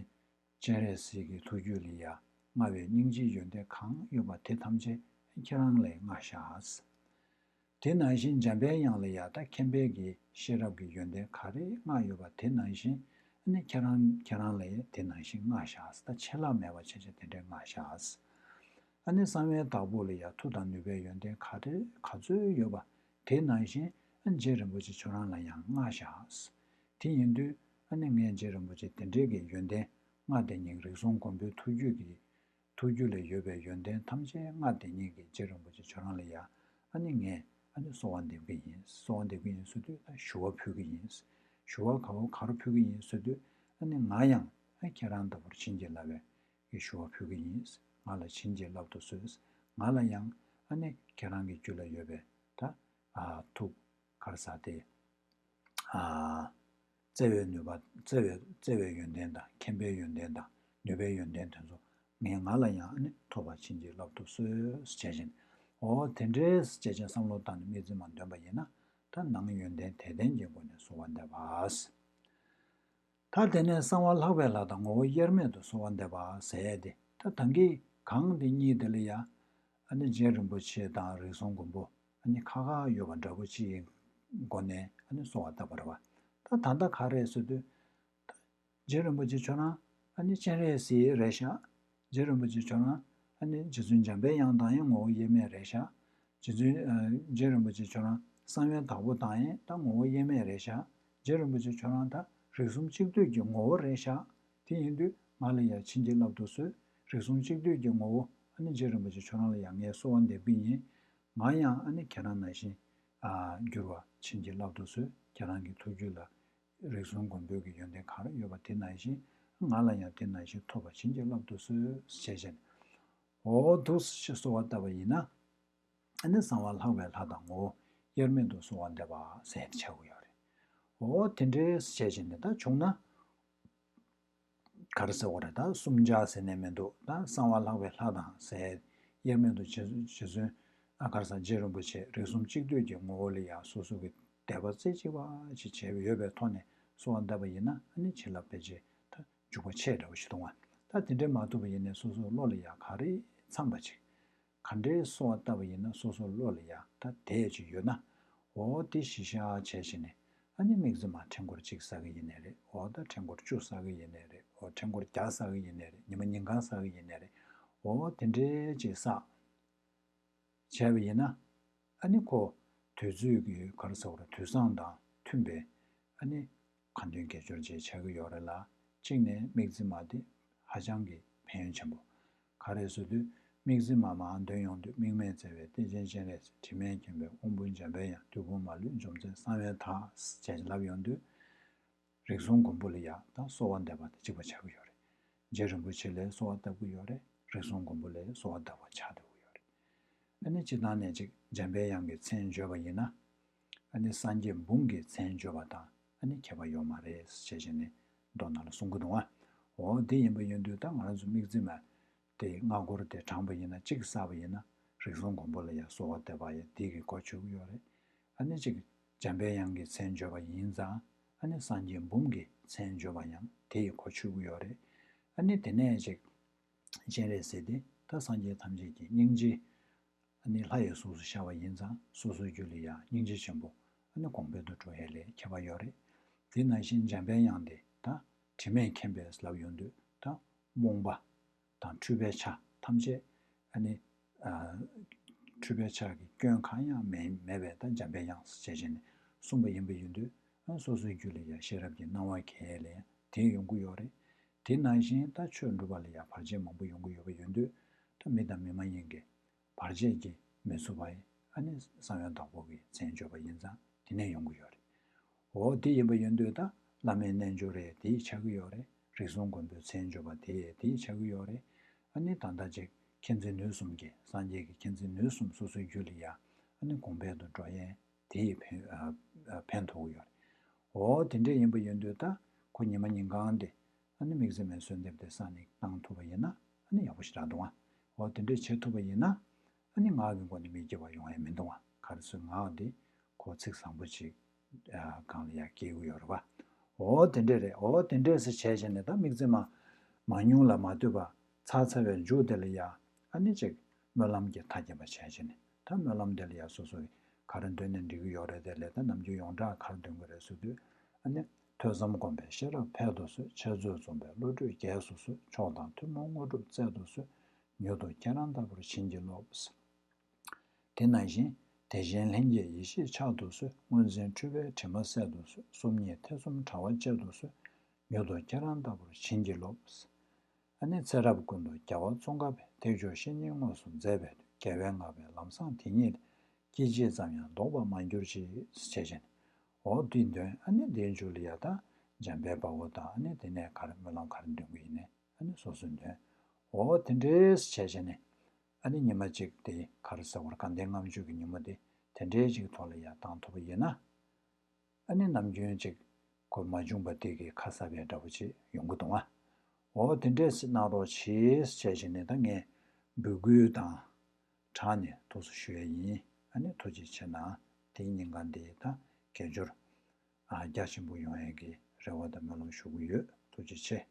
སྤྱན་རས་གཟིགས་ཀྱི་ཐུགས་རྒྱུད་ལ་ཡ་མངའ་བའི་སྙིང་རྗེའི་ཡོན་ཏན་གང་ཡོད་པ་དེ་ཐམས་ཅད་ཁྱེད་རང་ལ་མངའ་བཞག་དེ་ནང་བཞིན་འཇམ་པའི་དབྱངས་ལ་ཡ་ད་མཁྱེན་པའི་གི་ཤེས་རབ་ཀྱི་ཡོན་ཏན་ག་རེ་མངའ་ཡོད་པ་དེ་ནང་བཞིན། ཨ་ནི་ཁྱེད་རང་ཁྱེད་རང་ལ་ཡ་དེ་ནང་བཞིན་མངའ་བཞག་ད་ཆད་ལྷག་མེད་པ་བྱས་བྱས་དེ་འདྲའི་མངའ་བཞག་ཨ་ནི་གསང་བའི་བདག་པོ་ལ་ཡ་མཐུ་དང་ནུས་པའི་ཡོན་ཏན་ག་རེ་ག་ཚོད་ཡོད་པ་དེ་ནང་བཞིན། ཨ་ནི་རྗེ་རིན་པོ་ཆེ་ཁྱོད་རང་ལ་ཡང་མངའ་བཞག་དེ་ཡིན་དུས། ཨ་ནི་ངས་རྗེ་རིན་པོ་ཆེ་དེ་འདྲའི་གི་ཡོན་ཏན་མངའ་བདེ་སྙིང་རིགས་གསུམ་མགོན་པོའི་ཐུགས་རྒྱུད་ཀྱི་ཐུགས་རྒྱུད་ལ་ཡོད་པའི་ཡོན་ཏན་ཐམས་ཅད་མངའ་བདེ་སྙིང་གི་རྗེ་རིན་པོ་ཆེ་ཁྱོད་རང་ལ་ཡ། ཨ་ནི་ངས་ཨ་ནི་གསོལ་བ་འདེབས་ཀྱི་ཡིན། གསོལ་བ་འདེབས་ཀྱི་ཡིན་ཟེར་དུས་ད་ཞུ་བ་ཕུལ་གྱི་ཡིན། ཞུ་བ་ག་བོ་ག་རེ་ཕུལ་གྱི་ཡིན་ཟེར་དུས། ཨ་ནི་ང་ཡང་ཨ་ཁྱེད་རང་ལྟ་བུར་བྱིན་གྱིས་བརླབས་པའི་ཞུ་བ་ཕུལ་གྱི་ཡིན། ང་ལ་བྱིན་གྱིས་བརླབ་ཏུ་གསོལ། ང་ལ་ཡང་ཨ་ནི་ཁྱེད་རང་གི་རྒྱུད་ལ་ཡོད་པའི་ད་ཨ་ཐུགས་ག་རེ་ཟ་དེ། ཨ་བརྩེ་བའི་ནུས་པ། བརྩེ་བའི་བརྩེ་བའི་ཡོན་ཏན་དང་མཁྱེན་པའི་ཡོན་ཏན་དང་ནུས་པའི་ཡོན་ཏན་དེ་ཚོ་ངས་ང་ལ་ཡང་ཨ་ནི་ཐོབ་པར་བྱིན་གྱིས་བརླབ་ཏུ་གསོལ་ཟེར་བྱས་བཞིན། འོ་དེ་འདྲའི་ཟེར་བྱས་བཞིན་བསམ་བློ་བཏང་ནས་དམིགས་བརྩེ་མ་འདོན་པ་ཡིན་ན། ད་ནང་ཡོན་ཏན་དེ་ལྡན་གྱི་སྒོ་ནས་གསོལ་བ་འདེབས་པ། ད་དེ་ནས་གསང་བ་ལྷག་པའི་ལྷ་དང་ངོ་བོ་དབྱེར་མེད་དུ་གསོལ་བ་འདེབས་པ་ཟེར་ཏེ། ད་ད་གིན་གང་དེ་གཉིས་དེ་ལ་ཡ། ཨ་ནི་རྗེ་རིན་པོ་ཆེ་དང་རིགས་གསུམ་མགོན་པོ་ཨ་ནི་ཁ་ཁ་ཡོད་པ་འདྲ་པོ་ཅིག་གི་སྒོ་ནས་ཨ་ནི་གསོལ་བ་བཏབ་པ་རེད་བ། ད་ད་ལྟ་ག་རེ་ཟེར་དུས། ད་རྗེ་རིན་པོ་ཆེ་ཁྱོད་རང་ཨ་ནི་སྤྱན་རས་གཟིགས་རེད་ཤག་རྗེ་རིན་པོ་ཆེ་ཁྱོད་རང་ཨ་ནི་རྗེ་བཙུན་འཇམ་པའི་དབྱངས་དང་ཡང་ངོ་བོ་དབྱེར་མེད་རེད་ཤག་རྗེ་བཙུན་ཨ་རྗེ་རིན་པོ་ཆེ་ཁྱོད་རང་གསང་བའི་བདག་པོ་དང་ཡང་ད་ངོ་བོ་དབྱེར་མེད་རེད་ཤག་རྗེ་རིན་པོ་ཆེ་ཁྱོད་རང་ད་རིགས་གསུམ་གཅིག་བསྡུས་ཀྱི་ངོ་བོ་རེད་ཤག་དེ་ཡིན་དུས་ང་ལ་ཡ་བྱིན་གྱིས་བརླབ་ཏུ་གསོལ། རིགས་གསུམ་གཅིག་བསྡུས་ཀྱི་ངོ་བོ་ཨ་ནི་རྗེ་རིན་པོ་ཆེ་ཁྱོད་རང་ལ་ཡ་ངས་གསོལ་བ་འདེབས་ཀྱི་ཡིན། ང་ཡང་ཨ་ནི་ཁྱེད་རང་ནང་བཞིན་ཨ་འགྱུར་བ་བྱིན་གྱིས་བརླབ་ཏུ་གསོལ། ཁྱེད་རང་གི་ཐུགས་རྒྱུད་ལ་རིགས་གསུམ་མགོན་པོའི་གི་ཡོན་ཏན་ག་རེ་ཡོད་པ་དེ་ནང་བཞིན་ང་ལ་ཡང་དེ་ནང་བཞིན་ཐོབ་པར་བྱིན་གྱིས་བརླབ་ཏུ་གསོལ་ཞེས་བྱས་ནས། འོ་འདུག་སེ་གསོལ་བ་བཏབ་པ་ཡིན་ན། ཨ་ནི་གསང་བ་ལྷག་པའི་ལྷ་དང་ངོ་བོ་དབྱེར་མེད་དུ་གསོལ་བ་འདེབས་པ་ཟེར་ཏེ་ཆགས་ཀྱི་ཡོད་རེད། འོ་དེ་འདྲའི་བྱས་བྱས་ནས་ད་བྱུང་ན། ག་རེ་ཟེར་བ་རེད། ད་གསུམ་ཆར་ཟེར་ནས་མི་འདུག་ད་གསང་བ་ལྷག་པའི་ལྷ་དང་ཟེར། དབྱེར་མེད་དུ་རྗེ་རྗེ་བཙུན་ཨ་ག་རེ་ཟེར་རྗེ་རིན་པོ་ཆེ་རིགས་གསུམ་གཅིག་བསྡུས་ཀྱི་ངོ་བོ་ལ་ཡང་སོ་སོ་གི་དད་པ་རྩེ་གཅིག་པ་ཅིག་བྱས་པ་ཡོད་པའི་ཐོག་ནས་གསོལ་བ་བཏབ་པ་ཡིན་ན་ཨ་ནི་བྱིན་རླབས་ཕལ་ཆེར་ད་འཇུག་པ་ཆེ་འདྲ་བོ་ཞིག་འདུག་བ། ད་དེ་འདྲས་མ་ཐུབ་པ་ཡིན་ནའི་སོ་སོའི་བློ་ལ་ཡང་ག་རེ་འཚམས་པ་ཅིག་ག་འདྲའི་གསོལ་བ་བཏབ་པ་ཡིན་ན་སོ་སོའི་བློ་ལ་ཡང་ད་དེ་ཅིག་ཡོད་ན། འོ་དེ་གཞི་བཞག་བྱས་བྱས་ནས་ཨ་ནི་དམིགས་བརྩེ་མ་ཕྲེང་སྐོར་གཅིག་བསགས་ཀྱི་ཡིན་ནའི་རེད། འོ་ད་ཕྲེང་སྐོར་བཅུ་བསགས་ཀྱི་ཡིན་ནའི་རེད། འོ་ཕྲེང་སྐོར་བརྒྱ་བསགས་ཀྱི་ཡིན་ནའི་རེད། ཉི་མ་ཉིན་གང་བསགས་ཀྱི་ཡིན་ནའི་རེད། འོ་དེ་འདྲའི་ཅིག་བསགས་བྱས་པ་ཡིན་ན། ཨ་ནི་ཁོ་དུས་ཚོད་ཀྱི་ག་རེ་ཟེར་བ་རེད། དུས་བཟང་དང་མཐུན་པའི་ཨ་ནི་ཁ་འདོན་དགེ་སྦྱོར་ཅིག་ཆགས་ཀྱི་ཡོད་རེད་ལ། གཅིག་ནས་དམིགས་བརྩེ་མ་དེ་ཧ་ཅང་གི་ཕན་ཡོན་ཆེན་པོ། ག་རེ་ཟེར་དུས་དམིགས་བརྩེ་མ་མར་འདོན་ཡོང་དུས་དམིགས་མེད་བརྩེ་བའི་གཏེར་ཆེན་སྤྱན་རས་གཟིགས། དྲི་མེད་མཁྱེན་པའི་དབང་པོ་འཇམ་པའི་དབྱངས། བདུད་དཔུང་མ་ལུས་འཇོམས་མཛད་གསང་བའི་བདག་ཅེས་ལབ་ཡོང་དུས། རིགས་གསུམ་མགོན་པོ་ལ་ཡང་ད་གསོལ་བ་འདེབས་པ་དང་གཅིག་པ་ཆགས་ཀྱི་ཡོད་རེད། རྗེ་རིན་པོ་ཆེ་ལ་གསོལ་བ་བཏབ་ཀྱི་ཡོད་རེད། རིགས་གསུམ་མགོན་པོ་ལ་གསོལ་བ་བཏབ་པ་ཆགས་བསྡད་ཀྱི་ཡོད་རེད། ཨ་ནི་སྤྱིར་བཏང་ནས་ཅིག་འཇམ་པའི་དབྱངས་ཀྱི་མཚན་བརྗོད་པ་ཡིན་ན། ཨ་ནི་སངས་རྒྱས་འབུམ་གྱི་མཚན་བརྗོད་པ་དང་ཨ་ནི་ཁྱད་པར་ཡོད་མ་རེད་ཞེས་བྱས་ནས་མདོ་ནང་ལ་གསུང་གི་འདུག་ཨ། འོ་འདི་ཡིན་པ་ཡིན་དུས་ད་ང་རང་ཚོ་དམིགས་བརྩེ་མ་དེ་སྔ་འགོར་དེ་དྲངས་པ་ཡིན་ན་གཅིག་བསགས་པ་ཡིན་ན་རིགས་གསུམ་མགོན་པོ་ལ་ཡང་གསོལ་བ་འདེབས་པ་ཡང་དེ་གི་གོ་ཆོད་ཀྱི་ཡོད་རེད། ཨ་ནི་གཅིག་འཇམ་པའི་དབྱངས་ཀྱི་མཚན་བརྗོད་པ་ཡིན་ཙང་ཨ་ནི་སངས་རྒྱས་འབུམ་གྱི་མཚན་བརྗོད་པ་ཡང་དེ་ཡི་གོ་ཆོད་ཀྱི་ཡོད་རེད། ཨ་ནི་དེ་ནས་གཅིག་སྤྱན་རས་གཟིགས་དེ་ད་སངས་རྒྱས་ཐམས་ཅད་ཀྱི་སྙིང་རྗེ། ཨ་ནི་ལྷ་ཡི་གཟུགས་སུ་ཤར་བ་ཡིན་ཙང་སོ་སོའི་རྒྱུད་ལ་ཡང་སྙིང་རྗེ་ཆེན་པོ་ཨ་ནི་གོང་འཕེལ་དུ་འགྲོ་ཡས་ལས་ཁྱད་པར་ཡོད་རེད། དེ་ནང་བཞིན་འཇམ་པའི་དབྱངས་དེ་ད་དྲི་མེད་མཁྱེན་པས་ལབ་ཡོང་དུས་ད་རྨོངས་པ་དང་འཁྲུལ་པའི་ཆ་ཐམས་ཅད་ཨ་ནི་ཨ་ འཁྲུལ་པའི་ཆ་གི་སྐྱོན་གང་ཡང་མེད་མེད་པས་ད་འཇམ་པའི་དབྱངས་ཟེར་བྱས་བྱས་ནས་གསུངས་པ་ཡིན་པ་ཡིན་དུས། ཨ་སོ་སོའི་རྒྱུད་ལ་ཡང་ཤེས་རབ་ཀྱི་སྣང་བ་གས་ལ་ཡང་དེ་ཡོང་གི་ཡོད་རེད། དེ་ནང་བཞིན་ད་ཆོས་སྒྲུབ་པ་ལ་ཡང་བར་ཆད་མང་པོ་ཡོང་གི་ཡོད་པ་ཡིན་དུས། ད་མི་དང་མི་མ་ཡིན་གྱི་བར་ཆད་ཀྱིས་མི་ཚུགས་པ་ཡིན། ཨ་ནི་གསང་བའི་བདག་པོ་གི་མཚན་བརྗོད་པ་ཡིན་ཙང་དེ་ནས་ཡོང་གི་ཡོད་རེད། འོ་དེ་ཡིན་པ་ཡིན་དུས་ད་བླ་མའི་རྣལ་འབྱོར་རེད། དེ་ཡིས་ཆགས་ཀྱི་ཡོད་རེད། རིགས་གསུམ་མགོན་པོའི་མཚན་བརྗོད་པ་དེ་དེ་ཡིས་ཆགས་ཀྱི་ཡོད་རེད། ཨ་ནི་ད་ལྟ་ཅིག་མཁྱེན་བརྩེ་ནུས་གསུམ་གྱི་སངས་རྒྱས་ཀྱི་མཁྱེན་བརྩེ་ནུས་གསུམ་སོ་སོའི་རྒྱུད་ལ་ཡང་ཨ་ནི་གོང་འཕེལ་དུ་འགྲོ་ཡས་དེ་ཡིས་ཕན་ཨ་ཨ་ཕན་ཐོགས་ཀྱི་ཡོད་རེད། འོ་དེ་འདྲ་ཡིན་པ་ཡིན་དུས་ད་ཁོ་ཉི་མ་ཉིན་གང་དེ་ཨ་ནི་དམིགས་བརྩེ་མའི་གསོལ་འདེབས་དེ་ས་ནས་བཏང་ཐུབ་པ་ཡིན་ན་ཨ་ནི་ཡག་པོ་ཞེ་དྲག་འདུག་ཨ། འོ་དེ་འདྲ་བྱེད་ཐུབ་པ་ཡིན་ན་ཨ་ནི་ངག་གི་སྒོ་ནས་མི་སྐྱེ་བ་ཡོང་ཡ་མི་འདུག་ཨ། ག་རེ་ཟེར་ངག་འདི་ཁོ་ཚིག་བཟང་པོ་ཅིག་ཨ་སྒང་ལ་ཡ་སྐྱེ་གི་ཡོད་རེད་བ། འོ་དེ་འདྲ་རེད། འོ་དེ་འདྲ་ཟེར་བྱས་བྱས་ནས་ད་དམིགས་བརྩེ་མ་མང་ཉུང་ལ་མ་ལྟོས་པ་ཚར་ཚར་བའི་མཇུག་དེ་ལ་ཡ་ཨ་ནི་ཅིག་སྨོན་ལམ་གྱི་མཐའ་རྒྱན་པ་བྱས་བྱས་ནས་ད་སྨོན་ལམ་དེ་ལ་ཡ་སོ་སོ་ག་རེ་འདོན་ནས་འགྲིག་གི་ཡོད་རེད། དེ་ལས་ད་ནམ་རྒྱུན་ཡོངས་གྲགས་ག་རེ་འདོན་གི་རེད་ཟེར་དུས་ཨ་ནི་ཐོས་བསམ་སྒོམ་པའི་ཤེས་རབ་འཕེལ་དུ་གསོལ། འཆད་རྩོད་འཛོམས་པའི་བློ་གྲོས་རྒྱས་སུ་གསོལ། མཆོག་དང་ཐུན་མོང་དངོས་གྲུབ་སྩལ་དུ་གསོལ། མྱུར་དུ་ཁྱེད་རང་ལྟ་བུར་བྱིན་གྱིས་རློབས། དེ་ནང་བཞིན་དེ་བཞིན་ལྷན་སྐྱེས་ཡེ་ཤེས་ཆགས་སུ་གསོལ། སྔོན་འཛིན་འཁྲུལ་པའི་དྲི་མ་བསལ་དུ་གསོལ། སོམ་ཉི་ཐེ་ཚོམ་དྲ་བ་བཅད་དུ་གསོལ། མྱུར་དུ་ཁྱེད་རང་ལྟ་བུར་བྱིན་གྱིས་རློབས། ཨ་ནི་ཚེ་རབས་ཀུན་ཏུ་རྒྱལ་བ་ཙོང་ཁ་པའི། ཐེག་མཆོག་བཤེས་གཉེན་དངོས་སུ་མཛད་པའི་མཐུས། རྒྱལ་བས་བསྔགས་པའི་ལམ་བཟང་དེ་ཉིད་ལས། སྐད་ཅིག་ཙམ་ཡང་ལྡོག་པར་མ་གྱུར་ཅིག་ཅེས་བྱས་ནས། འོ་དེ་འདོན། ཨ་ནི་དེའི་མཇུག་ལ་ཡ་ད་འཇམ་དཔལ་དཔའ་བོ་དང་ཨ་ནི་དེ་ནས་ག་རེ་སྨོན་ལམ་ག་རེ་འདོན་གི་ཡིན་ནས་ཨ་ནི་སོ་སོས་འདོན། འོ་དེ་འདྲས་བྱས་བྱས་ནས། ཨ་ནི་ཉི་མ་གཅིག་དེ་ག་རེ་ཟེར་བར་དགའ་ལྡན་ལྔ་མཆོད་ཀྱི་ཉིན་མོ་དེ་དེ་འདྲའི་ཅིག་ཐོག་ལ་ཡར་བཏང་ཐུབ་པ་ཡིན་ན། ཨ་ནི་ནམ་རྒྱུན་ཅིག་གོ་མ་བྱུང་པ་དེ་གི་ཁ་གསབ་པའི་འདྲ་པོ་ཅིག་ཡོང་གི་འདུག་ཨ། འོ་དེ་འདྲས་གནང་རོགས་བྱེད་ཟེར་བྱས་བྱས་ནས་ད་ངས་འབོད་སྐུལ་དང་། དྲང་ནས་ཐུགས་སུ་ཞུ་ཡས་ཡིན། ཨ་ནི་ཐུགས་རྗེ་ཆེ་གནང་། དེའི་ཉིན་གང་དེ་ད་དགེ་སྦྱོར་ཨ་རྒྱ་ཆེན་པོ་ཡོང་ཡས་ཀྱི་རེ་བ་དང་སྨོན་ལམ་ཞུ་གི་ཡོད། ཐུགས་རྗེ་ཆེ།